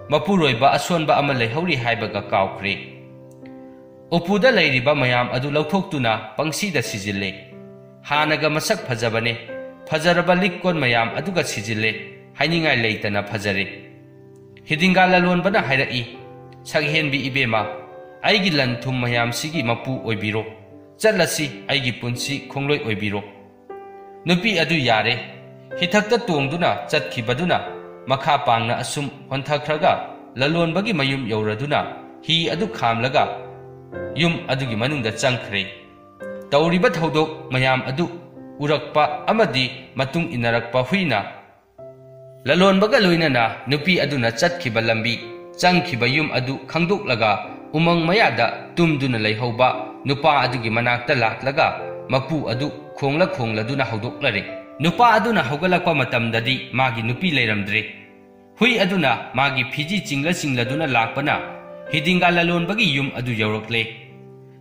ꯃꯄꯨꯔꯣꯏꯕ ꯑꯁꯣꯟꯕ ꯑꯃ ꯂꯩꯍꯧꯔꯤ ꯍꯥꯏꯕꯒ ꯀꯥꯎꯈ꯭ꯔꯦ꯫ ꯎꯄꯨꯗ ꯂꯩꯔꯤꯕ ꯃꯌꯥꯝ ꯑꯗꯨ ꯂꯧꯊꯣꯛꯇꯨꯅ ꯄꯪꯁꯤꯗ ꯁꯤꯖꯤꯜꯂꯦ꯫ ꯍꯥꯟꯅꯒ ꯃꯁꯛ ꯐꯖꯕꯅꯦ꯫ ꯐꯖꯔꯕ ꯂꯤꯛ ꯀꯣꯟ ꯃꯌꯥꯝ ꯑꯗꯨꯒ ꯁꯤꯖꯤꯜꯂꯦ꯫ ꯍꯥꯏꯅꯤꯡꯉꯥꯏ ꯂꯩꯇꯅ ꯐꯖꯔꯦ꯫ ꯍꯤꯗꯤꯡꯒꯥ ꯂꯂꯣꯟꯕꯅ ꯍꯥꯏꯔꯛꯏ, "ꯁꯛꯍꯦꯟꯕꯤ ꯏꯕꯦꯝꯃ, ꯑꯩꯒꯤ ꯂꯟ ꯊꯨꯝ ꯃꯌꯥꯝꯁꯤꯒꯤ ꯃꯄꯨ ꯑꯣꯏꯕꯤꯔꯣ꯫ ꯆꯠꯂꯁꯤ, ꯑꯩꯒꯤ ꯄꯨꯟꯁꯤ ꯈꯣꯡꯂꯣꯏ ꯑꯣꯏꯕꯤꯔꯣ"꯫ ꯅꯨꯄꯤ ꯑꯗꯨ ꯌꯥꯔꯦ꯫ ꯍꯤꯊꯛꯇ ꯇꯣꯡꯗꯨꯅ ꯆꯠꯈꯤꯕꯗꯨꯅ ꯃꯈꯥ ꯄꯥꯡꯅ ꯑꯁꯨꯝ ꯍꯣꯟꯊꯈ꯭ꯔꯒ ꯂꯂꯣꯟꯕꯒꯤ ꯃꯌꯨꯝ ꯌꯧꯔꯗꯨꯅ ꯍꯤ ꯑꯗꯨ ꯈꯥꯝꯂꯒ ꯌꯨꯝ ꯑꯗꯨꯒꯤ ꯃꯅꯨꯡꯗ ꯆꯪꯈ꯭ꯔꯦ꯫ ꯇꯧꯔꯤꯕ ꯊꯧꯗꯣꯛ ꯃꯌꯥꯝ ꯑꯗꯨ ꯎꯔꯛꯄ ꯑꯃꯗꯤ ꯃꯇꯨꯡ ꯏꯟꯅꯔꯛꯄ ꯍꯨꯏꯅ ꯂꯂꯣꯟꯕꯒ ꯂꯣꯏꯅꯅ ꯅꯨꯄꯤ ꯑꯗꯨꯅ ꯆꯠꯈꯤꯕ ꯂꯝꯕꯤ, ꯆꯪꯈꯤꯕ ꯌꯨꯝ ꯑꯗꯨ ꯈꯪꯗꯣꯛꯂꯒ ꯎꯃꯪ ꯃꯌꯥꯗ ꯇꯨꯝꯗꯨꯅ ꯂꯩꯍꯧꯕ ꯅꯨꯄꯥ ꯑꯗꯨꯒꯤ ꯃꯅꯥꯛꯇ ꯂꯥꯛꯂꯒ ꯃꯄꯨ ꯑꯗꯨ ꯈꯣꯡꯂ ꯈꯣꯡꯂꯗꯨꯅ ꯍꯧꯗꯣꯛꯂꯔꯦ꯫ ꯅꯨꯄꯥ ꯑꯗꯨꯅ ꯍꯧꯒꯠꯂꯛꯄ ꯃꯇꯝꯗꯗꯤ ꯃꯥꯒꯤ ꯅꯨꯄꯤ ꯂꯩꯔꯝꯗ꯭ꯔꯦ꯫ ꯍꯨꯏ ꯑꯗꯨꯅ ꯃꯥꯒꯤ ꯐꯤꯖꯤ ꯆꯤꯡꯂ ꯆꯤꯡꯂꯗꯨꯅ ꯂꯥꯛꯄꯅ ꯍꯤꯗꯤꯡꯒꯥ ꯂꯂꯣꯟꯕꯒꯤ ꯌꯨꯝ ꯑꯗꯨ ꯌꯧꯔꯛꯂꯦ꯫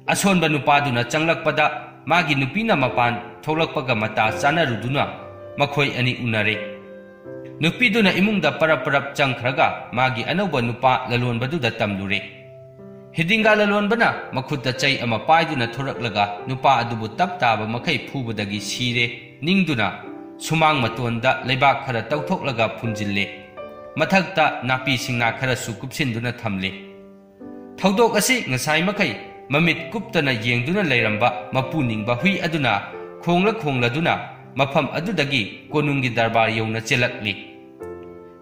ꯑꯁꯣꯟꯕ ꯅꯨꯄꯥꯗꯨꯅ ꯆꯪꯂꯛꯄꯗ ꯃꯥꯒꯤ ꯅꯨꯄꯤꯅ ꯃꯄꯥꯟ ꯊꯣꯛꯂꯛꯄꯒ ꯃꯇꯥ ꯆꯥꯅꯔꯨꯗꯨꯅ ꯃꯈꯣꯏ ꯑꯅꯤ ꯎꯅꯔꯦ꯫ ꯅꯨꯄꯤꯗꯨꯅ ꯏꯃꯨꯡꯗ ꯄꯔꯞ ꯄꯔꯞ ꯆꯪꯈ꯭ꯔꯒ ꯃꯥꯒꯤ ꯑꯅꯧꯕ ꯅꯨꯄꯥ ꯂꯂꯣꯟꯕꯗꯨꯗ ꯇꯝꯂꯨꯔꯦ꯫ ꯍꯤꯗꯤꯡꯒꯥ ꯂꯂꯣꯟꯕꯅ ꯃꯈꯨꯠꯇ ꯆꯩ ꯑꯃ ꯄꯥꯏꯗꯨꯅ ꯊꯣꯔꯛꯂꯒ ꯅꯨꯄꯥ ꯑꯗꯨꯕꯨ ꯇꯞ ꯇꯥꯕ ꯃꯈꯩ ꯐꯨꯕꯗꯒꯤ ꯁꯤꯔꯦ ꯅꯤꯡꯗꯨꯅ ꯁꯨꯃꯥꯡ ꯃꯇꯣꯟꯗ ꯂꯩꯕꯥꯛ ꯈꯔ ꯇꯧꯊꯣꯛꯂꯒ ꯐꯨꯝꯖꯤꯜꯂꯤ꯫ ꯃꯊꯛꯇ ꯅꯥꯄꯤ ꯁꯤꯡꯅꯥ ꯈꯔꯁꯨ ꯀꯨꯞꯁꯤꯟꯗꯨꯅ ꯊꯝꯂꯤ꯫ ꯊꯧꯗꯣꯛ ꯑꯁꯤ ꯉꯁꯥꯏ ꯃꯈꯩ ꯃꯃꯤꯠ ꯀꯨꯞꯇꯅ ꯌꯦꯡꯗꯨꯅ ꯂꯩꯔꯝꯕ ꯃꯄꯨ ꯅꯤꯡꯕ ꯍꯨꯏ ꯑꯗꯨꯅ ꯈꯣꯡꯂ ꯈꯣꯡꯂꯗꯨꯅ ꯃꯐꯝ ꯑꯗꯨꯗꯒꯤ ꯀꯣꯅꯨꯡꯒꯤ ꯗꯔꯕꯥꯔ ꯌꯧꯅ ꯆꯦꯜꯂꯛꯂꯤ꯫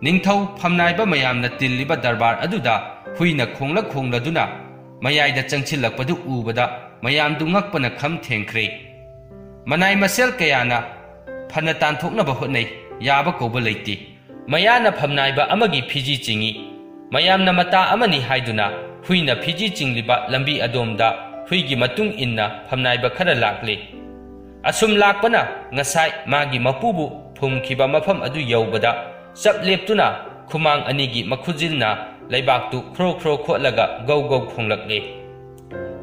ꯅꯤꯡꯊꯧ ꯐꯝꯅꯥꯏꯕ ꯃꯌꯥꯝꯅ ꯇꯤꯜꯂꯤꯕ ꯗꯔꯕꯥꯔ ꯑꯗꯨꯗ ꯍꯨꯏꯅ ꯈꯣꯡꯂ ꯈꯣꯡꯂꯗꯨꯅ ꯃꯌꯥꯏꯗ ꯆꯪꯁꯤꯜꯂꯛꯄꯗꯨ ꯎꯕꯗ ꯃꯌꯥꯝꯗꯨ ꯉꯛꯄꯅ ꯈꯝ ꯊꯦꯡꯈ꯭ꯔꯦ꯫ ꯃꯅꯥꯏ ꯃꯁꯦꯜ ꯀꯌꯥꯅ ꯐꯅ ꯇꯥꯟꯊꯣꯛꯅꯕ ꯍꯣꯠꯅꯩ, ꯌꯥꯕ ꯀꯧꯕ ꯂꯩꯇꯦ꯫ ꯃꯌꯥꯅ ꯐꯝꯅꯥꯏꯕ ꯑꯃꯒꯤ ꯐꯤꯖꯤ ꯆꯤꯡꯏ꯫ ꯃꯌꯥꯝꯅ ꯃꯇꯥ ꯑꯃꯅꯤ ꯍꯥꯏꯗꯨꯅ ꯍꯨꯏꯅ ꯐꯤꯖꯤ ꯆꯤꯡꯂꯤꯕ ꯂꯝꯕꯤ ꯑꯗꯣꯝꯗ ꯍꯨꯏꯒꯤ ꯃꯇꯨꯡ ꯏꯟꯅ ꯐꯝꯅꯥꯏꯕ ꯈꯔ ꯂꯥꯛꯂꯤ꯫ ꯑꯁꯨꯝ ꯂꯥꯛꯄꯅ ꯉꯁꯥꯏ ꯃꯥꯒꯤ ꯃꯄꯨꯕꯨ ꯐꯨꯝꯈꯤꯕ ꯃꯐꯝ ꯑꯗꯨ ꯌꯧꯕꯗ ꯆꯞ ꯂꯦꯞꯇꯨꯅ ꯈꯨꯃꯥꯡ ꯑꯅꯤꯒꯤ ꯃꯈꯨꯖꯤꯜꯅ ꯂꯩꯕꯥꯛꯇꯨ ꯈ꯭ꯔꯣ ꯈ꯭ꯔꯣ ꯈꯣꯠꯂꯒ ꯒꯧ ꯒꯧ ꯈꯣꯡꯂꯛꯂꯤ꯫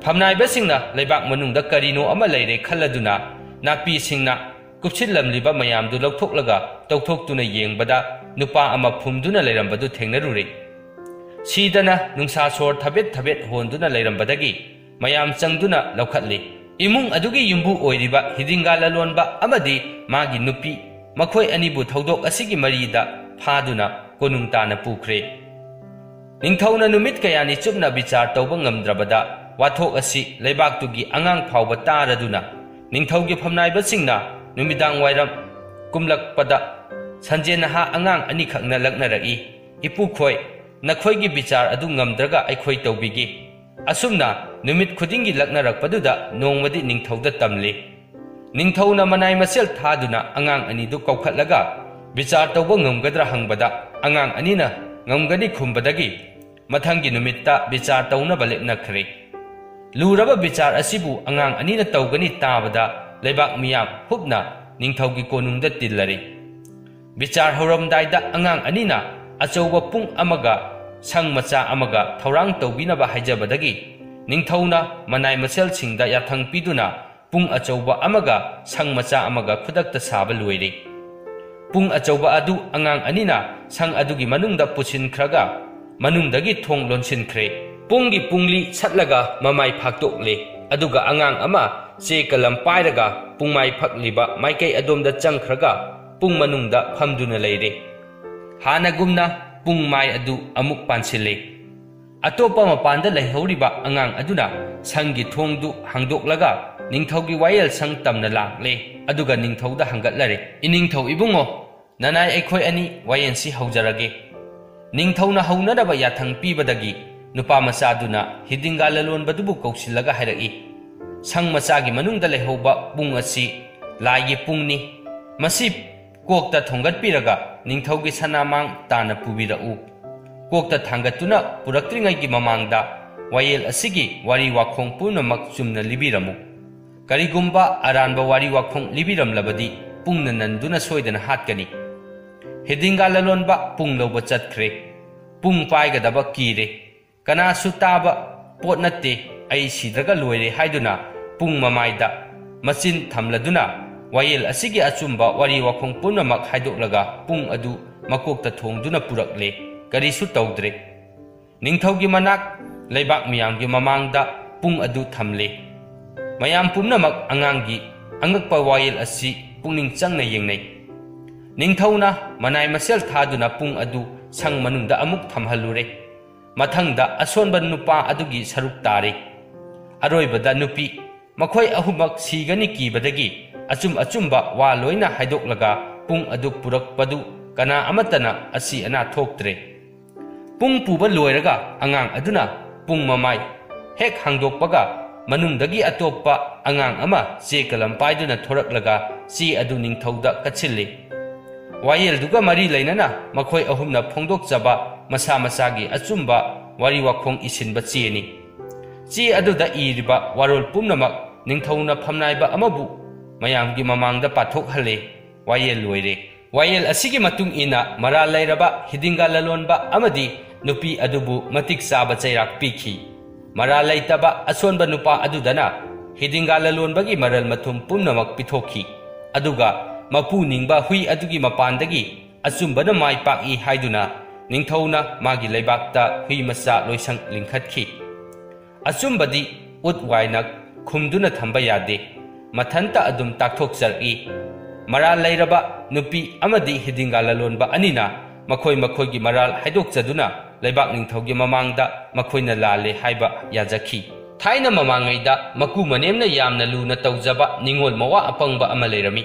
ꯐꯝꯅꯥꯏꯕꯁꯤꯡꯅ ꯂꯩꯕꯥꯛ ꯃꯅꯨꯡꯗ ꯀꯔꯤꯅꯣ ꯑꯃ ꯂꯩꯔꯦ ꯈꯜꯂꯗꯨꯅ ꯅꯥꯄꯤꯁꯤꯡꯅ ꯀꯨꯞꯁꯤꯜꯂꯝꯂꯤꯕ ꯃꯌꯥꯝꯗꯨ ꯂꯧꯊꯣꯛꯂꯒ ꯇꯧꯊꯣꯛꯇꯨꯅ ꯌꯦꯡꯕꯗ ꯅꯨꯄꯥ ꯑꯃ ꯐꯨꯝꯗꯨꯅ ꯂꯩꯔꯝꯕꯗꯨ ꯊꯦꯡꯅꯔꯨꯔꯦ꯫ ꯁꯤꯗꯅ ꯅꯨꯡꯁꯥ ꯁꯣꯔ ꯊꯕꯦꯠ ꯊꯕꯦꯠ ꯍꯣꯟꯗꯨꯅ ꯂꯩꯔꯝꯕꯗꯒꯤ ꯃꯌꯥꯝ ꯆꯪꯗꯨꯅ ꯂꯧꯈꯠꯂꯤ꯫ ꯏꯃꯨꯡ ꯑꯗꯨꯒꯤ ꯌꯨꯝꯕꯨ ꯑꯣꯏꯔꯤꯕ ꯍꯤꯗꯤꯡꯒꯥ ꯂꯂꯣꯟꯕ ꯑꯃꯗꯤ ꯃꯥꯒꯤ ꯅꯨꯄꯤ, ꯃꯈꯣꯏ ꯑꯅꯤꯕꯨ ꯊꯧꯗꯣꯛ ꯑꯁꯤꯒꯤ ꯃꯔꯤꯗ ꯐꯥꯗꯨꯅ ꯀꯣꯅꯨꯡ ꯇꯥꯅ ꯄꯨꯈ꯭ꯔꯦ꯫ ꯅꯤꯡꯊꯧꯅ ꯅꯨꯃꯤꯠ ꯀꯌꯥꯅꯤ ꯆꯨꯞꯅ ꯕꯤꯆꯥꯔ ꯇꯧꯕ ꯉꯝꯗ꯭ꯔꯕꯗ ꯋꯥꯊꯣꯛ ꯑꯁꯤ ꯂꯩꯕꯥꯛꯇꯨꯒꯤ ꯑꯉꯥꯡ ꯐꯥꯎꯕ ꯇꯥꯔꯗꯨꯅ ꯅꯤꯡꯊꯧꯒꯤ ꯐꯝꯅꯥꯏꯕꯁꯤꯡꯅ ꯅꯨꯃꯤꯗꯥꯡ ꯋꯥꯏꯔꯝ ꯀꯨꯝꯂꯛꯄꯗ ꯁꯟꯖꯦꯟ ꯅꯍꯥ ꯑꯉꯥꯡ ꯑꯅꯤꯈꯛꯅ ꯂꯛꯅꯔꯛꯏ, "ꯏꯄꯨꯈꯣꯏ, ꯅꯈꯣꯏꯒꯤ ꯕꯤꯆꯥꯔ ꯑꯗꯨ ꯉꯝꯗ꯭ꯔꯒ ꯑꯩꯈꯣꯏ ꯇꯧꯕꯤꯒꯦ"꯫ ꯑꯁꯨꯝꯅ ꯅꯨꯃꯤꯠ ꯈꯨꯗꯤꯡꯒꯤ ꯂꯛꯅꯔꯛꯄꯗꯨꯗ ꯅꯣꯡꯃꯗꯤ ꯅꯤꯡꯊꯧꯗ ꯇꯝꯂꯦ꯫ ꯅꯤꯡꯊꯧꯅ ꯃꯅꯥꯏ ꯃꯁꯦꯜ ꯊꯥꯗꯨꯅ ꯑꯉꯥꯡ ꯑꯅꯤꯗꯨ ꯀꯧꯈꯠꯂꯒ ꯕꯤꯆꯥꯔ ꯇꯧꯕ ꯉꯝꯒꯗ꯭ꯔꯥ ꯍꯪꯕꯗ ꯑꯉꯥꯡ ꯑꯅꯤꯅ ꯉꯝꯒꯅꯤ ꯈꯨꯝꯕꯗꯒꯤ ꯃꯊꯪꯒꯤ ꯅꯨꯃꯤꯠꯇ ꯕꯤꯆꯥꯔ ꯇꯧꯅꯕ ꯂꯦꯞꯅꯈ꯭ꯔꯦ꯫ ꯂꯨꯔꯕ ꯕꯤꯆꯥꯔ ꯑꯁꯤꯕꯨ ꯑꯉꯥꯡ ꯑꯅꯤꯅ ꯇꯧꯒꯅꯤ ꯇꯥꯕꯗ ꯂꯩꯕꯥꯛ ꯃꯤꯌꯥꯝ ꯍꯨꯞꯅ ꯅꯤꯡꯊꯧꯒꯤ ꯀꯣꯅꯨꯡꯗ ꯇꯤꯜꯂꯔꯦ꯫ ꯕꯤꯆꯥꯔ ꯍꯧꯔꯝꯗꯥꯏꯗ ꯑꯉꯥꯡ ꯑꯅꯤꯅ ꯑꯆꯧꯕ ꯄꯨꯡ ꯑꯃꯒ ꯁꯪ ꯃꯆꯥ ꯑꯃꯒ ꯊꯧꯔꯥꯡ ꯇꯧꯕꯤꯅꯕ ꯍꯥꯏꯖꯕꯗꯒꯤ ꯅꯤꯡꯊꯧꯅ ꯃꯅꯥꯏ ꯃꯁꯦꯜꯁꯤꯡꯗ ꯌꯥꯊꯪ ꯄꯤꯗꯨꯅ ꯄꯨꯡ ꯑꯆꯧꯕ ꯑꯃꯒ ꯁꯪ ꯃꯆꯥ ꯑꯃꯒ ꯈꯨꯗꯛꯇ ꯁꯥꯕ ꯂꯣꯏꯔꯦ꯫ ꯄꯨꯡ ꯑꯆꯧꯕ ꯑꯗꯨ ꯑꯉꯥꯡ ꯑꯅꯤꯅ ꯁꯪ ꯑꯗꯨꯒꯤ ꯃꯅꯨꯡꯗ ꯄꯨꯁꯤꯟꯈ꯭ꯔꯒ ꯃꯅꯨꯡꯗꯒꯤ ꯊꯣꯡ ꯂꯣꯟꯁꯤꯟꯈ꯭ꯔꯦ꯫ ꯄꯨꯡꯒꯤ ꯄꯨꯡꯂꯤ ꯁꯠꯂꯒ ꯃꯃꯥꯏ ꯐꯥꯛꯇꯣꯛꯂꯦ꯫ ꯑꯗꯨꯒ ꯑꯉꯥꯡ ꯑꯃ ꯆꯦ ꯀꯂꯝ ꯄꯥꯏꯔꯒ ꯄꯨꯡꯃꯥꯏ ꯐꯛꯂꯤꯕ ꯃꯥꯏꯀꯩ ꯑꯗꯣꯝꯗ ꯆꯪꯈ꯭ꯔꯒ ꯄꯨꯡ ꯃꯅꯨꯡꯗ ꯐꯝꯗꯨꯅ ꯂꯩꯔꯦ꯫ ꯍꯥꯟꯅꯒꯨꯝꯅ ꯄꯨꯡ ꯃꯥꯏ ꯑꯗꯨ ꯑꯃꯨꯛ ꯄꯥꯟꯁꯤꯜꯂꯦ꯫ ꯑꯇꯣꯞꯄ ꯃꯄꯥꯟꯗ ꯂꯩꯍꯧꯔꯤꯕ ꯑꯉꯥꯡ ꯑꯗꯨꯅ ꯁꯪꯒꯤ ꯊꯣꯡꯗꯨ ꯍꯥꯡꯗꯣꯛꯂꯒ ꯅꯤꯡꯊꯧꯒꯤ ꯋꯥꯌꯦꯜ ꯁꯪ ꯇꯝꯅ ꯂꯥꯛꯂꯦ, ꯑꯗꯨꯒ ꯅꯤꯡꯊꯧꯗ ꯍꯪꯒꯠꯂꯔꯦ, "ꯏꯅꯤꯡꯊꯧ ꯏꯕꯨꯡꯉꯣ, ꯅꯅꯥꯏ ꯑꯩꯈꯣꯏ ꯑꯅꯤ ꯋꯥꯌꯦꯜꯁꯤ ꯍꯧꯖꯔꯒꯦ꯫" ꯅꯤꯡꯊꯧꯅ ꯍꯧꯅꯅꯕ ꯌꯥꯊꯪ ꯄꯤꯕꯗꯒꯤ ꯅꯨꯄꯥ ꯃꯆꯥꯗꯨꯅ ꯍꯤꯗꯤꯡꯒꯥ ꯂꯂꯣꯟꯕꯗꯨꯕꯨ ꯀꯧꯁꯤꯜꯂꯒ ꯍꯥꯏꯔꯛꯏ, "ꯁꯪ ꯃꯆꯥꯒꯤ ꯃꯅꯨꯡꯗ ꯂꯩꯍꯧꯕ ꯄꯨꯡ ꯑꯁꯤ ꯂꯥꯏꯒꯤ ꯄꯨꯡꯅꯤ꯫ ꯃꯁꯤ ꯀꯣꯛꯇ ꯊꯣꯡꯒꯠꯄꯤꯔꯒ ꯅꯤꯡꯊꯧꯒꯤ ꯁꯅꯥꯃꯥꯡ ꯇꯥꯅ ꯄꯨꯕꯤꯔꯛꯎ꯫ ꯀꯣꯛꯇ ꯊꯥꯡꯒꯠꯇꯨꯅ ꯄꯨꯔꯛꯇ꯭ꯔꯤꯉꯩꯒꯤ ꯃꯃꯥꯡꯗ ꯋꯥꯌꯦꯜ ꯑꯁꯤꯒꯤ ꯋꯥꯔꯤ ꯋꯥꯈꯣꯡ ꯄꯨꯝꯅꯃꯛ ꯆꯨꯝꯅ ꯂꯤꯕꯤꯔꯝꯃꯨ꯫ ꯀꯔꯤꯒꯨꯝꯕ ꯑꯔꯥꯟꯕ ꯋꯥꯔꯤ ꯋꯥꯈꯣꯡ ꯂꯤꯕꯤꯔꯝꯂꯕꯗꯤ ꯄꯨꯡꯅ ꯅꯟꯗꯨꯅ ꯁꯣꯏꯗꯅ ꯍꯥꯠꯀꯅꯤ꯫" ꯍꯤꯗꯤꯡꯒꯥ ꯂꯂꯣꯟꯕ ꯄꯨꯡ ꯂꯧꯕ ꯆꯠꯈ꯭ꯔꯦ꯫ ꯄꯨꯡ ꯄꯥꯏꯒꯗꯕ ꯀꯤꯔꯦ꯫ "ꯀꯅꯥꯁꯨ ꯇꯥꯕ ꯄꯣꯠ ꯅꯠꯇꯦ, ꯑꯩ ꯁꯤꯗ꯭ꯔꯒ ꯂꯣꯏꯔꯦ" ꯍꯥꯏꯗꯨꯅ ꯄꯨꯡ ꯃꯃꯥꯏꯗ ꯃꯆꯤꯟ ꯊꯝꯂꯗꯨꯅ ꯋꯥꯌꯦꯜ ꯑꯁꯤꯒꯤ ꯑꯆꯨꯝꯕ ꯋꯥꯔꯤ ꯋꯥꯈꯣꯡ ꯄꯨꯝꯅꯃꯛ ꯍꯥꯏꯗꯣꯛꯂꯒ ꯄꯨꯡ ꯑꯗꯨ ꯃꯀꯣꯛꯇ ꯊꯣꯡꯗꯨꯅ ꯄꯨꯔꯛꯂꯦ꯫ ꯀꯔꯤꯁꯨ ꯇꯧꯗ꯭ꯔꯦ꯫ ꯅꯤꯡꯊꯧꯒꯤ ꯃꯅꯥꯛ ꯂꯩꯕꯥꯛ ꯃꯤꯌꯥꯝꯒꯤ ꯃꯃꯥꯡꯗ ꯄꯨꯡ ꯑꯗꯨ ꯊꯝꯂꯦ꯫ ꯃꯌꯥꯝ ꯄꯨꯝꯅꯃꯛ ꯑꯉꯥꯡꯒꯤ ꯑꯉꯛꯄ ꯋꯥꯌꯦꯜ ꯑꯁꯤ ꯄꯨꯛꯅꯤꯡ ꯆꯪꯅ ꯌꯦꯡꯅꯩ꯫ ꯅꯤꯡꯊꯧꯅ ꯃꯅꯥꯏ ꯃꯁꯦꯜ ꯊꯥꯗꯨꯅ ꯄꯨꯡ ꯑꯗꯨ ꯁꯪ ꯃꯅꯨꯡꯗ ꯑꯃꯨꯛ ꯊꯝꯍꯜꯂꯨꯔꯦ꯫ ꯃꯊꯪꯗ ꯑꯁꯣꯟꯕ ꯅꯨꯄꯥ ꯑꯗꯨꯒꯤ ꯁꯔꯨꯛ ꯇꯥꯔꯦ꯫ ꯑꯔꯣꯏꯕꯗ ꯅꯨꯄꯤ, ꯃꯈꯣꯏ ꯑꯍꯨꯝꯃꯛ ꯁꯤꯒꯅꯤ ꯀꯤꯕꯗꯒꯤ ꯑꯆꯨꯝ ꯑꯆꯨꯝꯕ ꯋꯥ ꯂꯣꯏꯅ ꯍꯥꯏꯗꯣꯛꯂꯒ ꯄꯨꯡ ꯑꯗꯨ ꯄꯨꯔꯛꯄꯗꯨ ꯀꯅꯥ ꯑꯃꯠꯇꯅ ꯑꯁꯤ ꯑꯅꯥ ꯊꯣꯛꯇ꯭ꯔꯦ꯫ ꯄꯨꯡ ꯄꯨꯕ ꯂꯣꯏꯔꯒ ꯑꯉꯥꯡ ꯑꯗꯨꯅ ꯄꯨꯡ ꯃꯃꯥꯏ ꯍꯦꯛ ꯍꯥꯡꯗꯣꯛꯄꯒ ꯃꯅꯨꯡꯗꯒꯤ ꯑꯇꯣꯞꯄ ꯑꯉꯥꯡ ꯑꯃ ꯆꯦ ꯀꯂꯝ ꯄꯥꯏꯗꯨꯅ ꯊꯣꯔꯛꯂꯒ ꯆꯦ ꯑꯗꯨ ꯅꯤꯡꯊꯧꯗ ꯀꯠꯁꯤꯜꯂꯤ꯫ ꯋꯥꯌꯦꯜꯗꯨꯒ ꯃꯔꯤ ꯂꯩꯅꯅ ꯃꯈꯣꯏ ꯑꯍꯨꯝꯅ ꯐꯣꯡꯗꯣꯛꯆꯕ ꯃꯁꯥ ꯃꯁꯥꯒꯤ ꯑꯆꯨꯝꯕ ꯋꯥꯔꯤ ꯋꯥꯈꯣꯡ ꯏꯁꯤꯟꯕ ꯆꯦꯅꯤ꯫ ꯆꯦ ꯑꯗꯨꯗ ꯏꯔꯤꯕ ꯋꯥꯔꯣꯜ ꯄꯨꯝꯅꯃꯛ ꯅꯤꯡꯊꯧꯅ ꯐꯝꯅꯥꯏꯕ ꯑꯃꯕꯨ ꯃꯌꯥꯝꯒꯤ ꯃꯃꯥꯡꯗ ꯄꯥꯊꯣꯛꯍꯜꯂꯦ꯫ ꯋꯥꯌꯦꯜ ꯂꯣꯏꯔꯦ꯫ ꯋꯥꯌꯦꯜ ꯑꯁꯤꯒꯤ ꯃꯇꯨꯡ ꯏꯟꯅ ꯃꯔꯥꯜ ꯂꯩꯔꯕ ꯍꯤꯗꯤꯡꯒꯥ ꯂꯂꯣꯟꯕ ꯑꯃꯗꯤ ꯅꯨꯄꯤ ꯑꯗꯨꯕꯨ ꯃꯇꯤꯛ ꯆꯥꯕ ꯆꯩꯔꯥꯛ ꯄꯤꯈꯤ꯫ ꯃꯔꯥꯜ ꯂꯩꯇꯕ ꯑꯁꯣꯟꯕ ꯅꯨꯄꯥ ꯑꯗꯨꯗꯅ ꯍꯤꯗꯤꯡꯒꯥ ꯂꯂꯣꯟꯕꯒꯤ ꯃꯔꯜ ꯃꯊꯨꯝ ꯄꯨꯝꯅꯃꯛ ꯄꯤꯊꯣꯛꯈꯤ꯫ ꯑꯗꯨꯒ ꯃꯄꯨ ꯅꯤꯡꯕ ꯍꯨꯏ ꯑꯗꯨꯒꯤ ꯃꯄꯥꯟꯗꯒꯤ ꯑꯆꯨꯝꯕꯅ ꯃꯥꯏ ꯄꯥꯛꯏ ꯍꯥꯏꯗꯨꯅ ꯅꯤꯡꯊꯧꯅ ꯃꯥꯒꯤ ꯂꯩꯕꯥꯛꯇ ꯍꯨꯏ ꯃꯆꯥ ꯂꯣꯏꯁꯪ ꯂꯤꯡꯈꯠꯈꯤ꯫ ꯑꯆꯨꯝꯕꯗꯤ ꯎꯠ ꯋꯥꯏꯅ ꯈꯨꯝꯗꯨꯅ ꯊꯝꯕ ꯌꯥꯗꯦ꯫ ꯃꯊꯟꯇ ꯑꯗꯨꯝ ꯇꯥꯛꯊꯣꯛꯆꯔꯛꯏ꯫ ꯃꯔꯥꯜ ꯂꯩꯔꯕ ꯅꯨꯄꯤ ꯑꯃꯗꯤ ꯍꯤꯗꯤꯡꯒꯥ ꯂꯂꯣꯟꯕ ꯑꯅꯤꯅ ꯃꯈꯣꯏ ꯃꯈꯣꯏꯒꯤ ꯃꯔꯥꯜ ꯍꯥꯏꯗꯣꯛꯆꯗꯨꯅ ꯂꯩꯕꯥꯛ ꯅꯤꯡꯊꯧꯒꯤ ꯃꯃꯥꯡꯗ ꯃꯈꯣꯏꯅ ꯂꯥꯜꯂꯦ ꯍꯥꯏꯕ ꯌꯥꯖꯈꯤ꯫ ꯊꯥꯏꯅ ꯃꯃꯥꯡꯉꯩꯗ ꯃꯀꯨ ꯃꯅꯦꯝꯅ ꯌꯥꯝꯅ ꯂꯨꯅ ꯇꯧꯖꯕ ꯅꯤꯡꯉꯣꯜ ꯃꯋꯥ ꯑꯄꯪꯕ ꯑꯃ ꯂꯩꯔꯝꯃꯤ꯫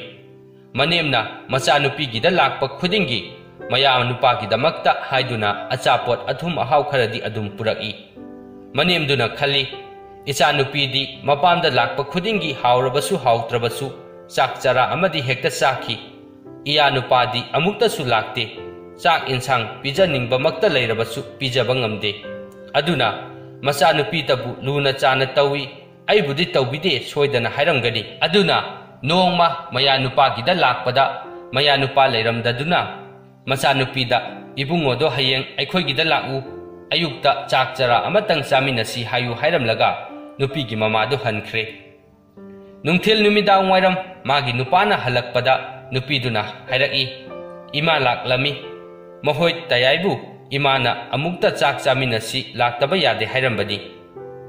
ꯃꯅꯦꯝꯅ ꯃꯆꯥꯅꯨꯄꯤꯒꯤꯗ ꯂꯥꯛꯄ ꯈꯨꯗꯤꯡꯒꯤ ꯃꯌꯥ ꯅꯨꯄꯥꯒꯤꯗꯃꯛꯇ ꯍꯥꯏꯗꯨꯅ ꯑꯆꯥꯄꯣꯠ ꯑꯊꯨꯝ ꯑꯍꯥꯎ ꯈꯔꯗꯤ ꯑꯗꯨꯝ ꯄꯨꯔꯛꯏ꯫ ꯃꯅꯦꯝꯗꯨꯅ ꯈꯜꯂꯤ, "ꯏꯆꯥꯅꯨꯄꯤꯗꯤ ꯃꯄꯥꯝꯗ ꯂꯥꯛꯄ ꯈꯨꯗꯤꯡꯒꯤ ꯍꯥꯎꯔꯕꯁꯨ ꯍꯥꯎꯇ꯭ꯔꯕꯁꯨ ꯆꯥꯛ ꯆꯔꯥ ꯑꯃꯗꯤ ꯍꯦꯛꯇ ꯆꯥꯈꯤ꯫ ꯏꯌꯥ ꯅꯨꯄꯥꯗꯤ ꯑꯃꯨꯛꯇꯁꯨ ꯂꯥꯛꯇꯦ꯫ ꯆꯥꯛ ꯏꯟꯁꯥꯡ ꯄꯤꯖꯅꯤꯡꯕꯃꯛꯇ ꯂꯩꯔꯕꯁꯨ ꯄꯤꯖꯕ ꯉꯝꯗꯦ꯫ ꯑꯗꯨꯅ ꯃꯆꯥꯅꯨꯄꯤꯇꯕꯨ ꯂꯨꯅ ꯆꯥꯅ ꯇꯧꯏ, ꯑꯩꯕꯨꯗꯤ ꯇꯧꯕꯤꯗꯦ ꯁꯣꯏꯗꯅ ꯍꯥꯏꯔꯝꯒꯅꯤ꯫ ꯑꯗꯨꯅ ꯅꯣꯡꯃ ꯃꯌꯥ ꯅꯨꯄꯥꯒꯤꯗ ꯂꯥꯛꯄꯗ ꯃꯌꯥ ꯅꯨꯄꯥ ꯂꯩꯔꯝꯗꯗꯨꯅ ꯃꯆꯥꯅꯨꯄꯤꯗ, 'ꯏꯕꯨꯡꯉꯣꯗꯣ ꯍꯌꯦꯡ ꯑꯩꯈꯣꯏꯒꯤꯗ ꯂꯥꯛꯎ, ꯑꯌꯨꯛꯇ ꯆꯥꯛ ꯆꯔꯥ ꯑꯃꯇꯪ ꯆꯥꯃꯤꯟꯅꯁꯤ' ꯍꯥꯏꯌꯨ" ꯍꯥꯏꯔꯝꯂꯒ ꯅꯨꯄꯤꯒꯤ ꯃꯃꯥꯗꯨ ꯍꯟꯈ꯭ꯔꯦ꯫ ꯅꯨꯡꯊꯤꯜ ꯅꯨꯃꯤꯗꯥꯡ ꯋꯥꯏꯔꯝ ꯃꯥꯒꯤ ꯅꯨꯄꯥꯅ ꯍꯜꯂꯛꯄꯗ ꯅꯨꯄꯤꯗꯨꯅ ꯍꯥꯏꯔꯛꯏ, "ꯏꯃꯥ ꯂꯥꯛꯂꯝꯃꯤ꯫ ꯃꯈꯣꯏ ꯇꯌꯥꯏꯕꯨ ꯏꯃꯥꯅ ꯑꯃꯨꯛꯇ ꯆꯥꯛ ꯆꯥꯃꯤꯟꯅꯁꯤ ꯂꯥꯛꯇꯕ ꯌꯥꯗꯦ ꯍꯥꯏꯔꯝꯕꯅꯤ꯫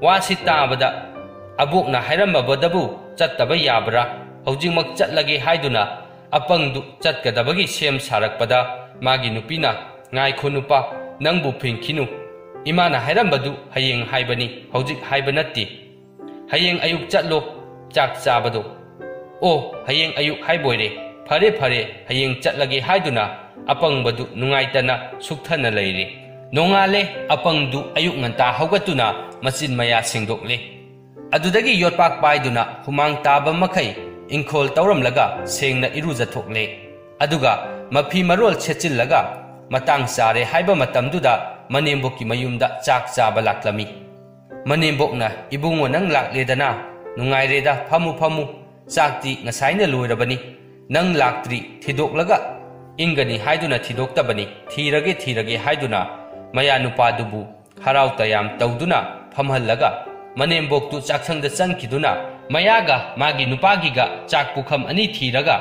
ꯋꯥꯁꯤ ꯇꯥꯕꯗ ꯑꯕꯣꯛꯅ ꯍꯥꯏꯔꯝꯃꯕꯗꯕꯨ ꯆꯠꯇꯕ ꯌꯥꯕ꯭ꯔꯥ? ꯍꯧꯖꯤꯛꯃꯛ ꯆꯠꯂꯒꯦ" ꯍꯥꯏꯗꯨꯅ ꯑꯄꯪꯗꯨ ꯆꯠꯀꯗꯕꯒꯤ ꯁꯦꯝ ꯁꯥꯔꯛꯄꯗ ꯃꯥꯒꯤ ꯅꯨꯄꯤꯅ, "ꯉꯥꯏꯈꯣ ꯅꯨꯄꯥ, ꯅꯪꯕꯨ ꯐꯤꯡꯈꯤꯅꯨ꯫ ꯏꯃꯥꯅ ꯍꯥꯏꯔꯝꯕꯗꯨ ꯍꯌꯦꯡ ꯍꯥꯏꯕꯅꯤ, ꯍꯧꯖꯤꯛ ꯍꯥꯏꯕ ꯅꯠꯇꯦ꯫ ꯍꯌꯦꯡ ꯑꯌꯨꯛ ꯆꯠꯂꯣ, ꯆꯥꯛ ꯆꯥꯕꯗꯣ"꯫ "ꯑꯣ, ꯍꯌꯦꯡ ꯑꯌꯨꯛ ꯍꯥꯏꯕꯣꯏꯔꯦ꯫ ꯐꯔꯦ, ꯐꯔꯦ, ꯍꯌꯦꯡ ꯆꯠꯂꯒꯦ" ꯍꯥꯏꯗꯨꯅ ꯑꯄꯪꯕꯗꯨ ꯅꯨꯡꯉꯥꯏꯇꯅ ꯁꯨꯛꯊꯅ ꯂꯩꯔꯦ꯫ ꯅꯣꯡꯉꯥꯜꯂꯦ, ꯑꯄꯪꯗꯨ ꯑꯌꯨꯛ ꯉꯟꯇꯥ ꯍꯧꯒꯠꯇꯨꯅ ꯃꯆꯤꯟ ꯃꯌꯥ ꯁꯦꯡꯗꯣꯛꯂꯦ꯫ ꯑꯗꯨꯗꯒꯤ ꯌꯣꯠꯄꯥꯛ ꯄꯥꯏꯗꯨꯅ ꯍꯨꯃꯥꯡ ꯇꯥꯕ ꯃꯈꯩ ꯏꯪꯈꯣꯜ ꯇꯧꯔꯝꯂꯒ ꯁꯦꯡꯅ ꯏꯔꯨꯖꯊꯣꯛꯂꯦ꯫ ꯑꯗꯨꯒ ꯃꯐꯤ ꯃꯔꯣꯜ ꯁꯦꯠꯆꯤꯜꯂꯒ ꯃꯇꯥꯡ ꯆꯥꯔꯦ ꯍꯥꯏꯕ ꯃꯇꯝꯗꯨꯗ ꯃꯅꯦꯝꯕꯣꯛꯀꯤ ꯃꯌꯨꯝꯗ ꯆꯥꯛ ꯆꯥꯕ ꯂꯥꯛꯂꯝꯃꯤ꯫ ꯃꯅꯦꯝꯕꯣꯛꯅ, "ꯏꯕꯨꯡꯉꯣ, ꯅꯪ ꯂꯥꯛꯂꯦꯗꯅ? ꯅꯨꯡꯉꯥꯏꯔꯦꯗ, ꯐꯝꯃꯨ, ꯐꯝꯃꯨ꯫ ꯆꯥꯛꯇꯤ ꯉꯁꯥꯏꯅ ꯂꯣꯏꯔꯕꯅꯤ꯫ ꯅꯪ ꯂꯥꯛꯇ꯭ꯔꯤ, ꯊꯤꯗꯣꯛꯂꯒ ꯏꯪꯒꯅꯤ ꯍꯥꯏꯗꯨꯅ ꯊꯤꯗꯣꯛꯇꯕꯅꯤ, ꯊꯤꯔꯒꯦ, ꯊꯤꯔꯒꯦ" ꯍꯥꯏꯗꯨꯅ ꯃꯌꯥ ꯅꯨꯄꯥꯗꯨꯕꯨ ꯍꯔꯥꯎ ꯇꯌꯥꯝ ꯇꯧꯗꯨꯅ ꯐꯝꯍꯜꯂꯒ ꯃꯅꯦꯝꯕꯣꯛꯇꯨ ꯆꯥꯛꯁꯪꯗ ꯆꯪꯈꯤꯗꯨꯅ ꯃꯌꯥꯒ ꯃꯥꯒꯤ ꯅꯨꯄꯥꯒꯤꯒ ꯆꯥꯛ ꯄꯨꯈꯝ ꯑꯅꯤ ꯊꯤꯔꯒ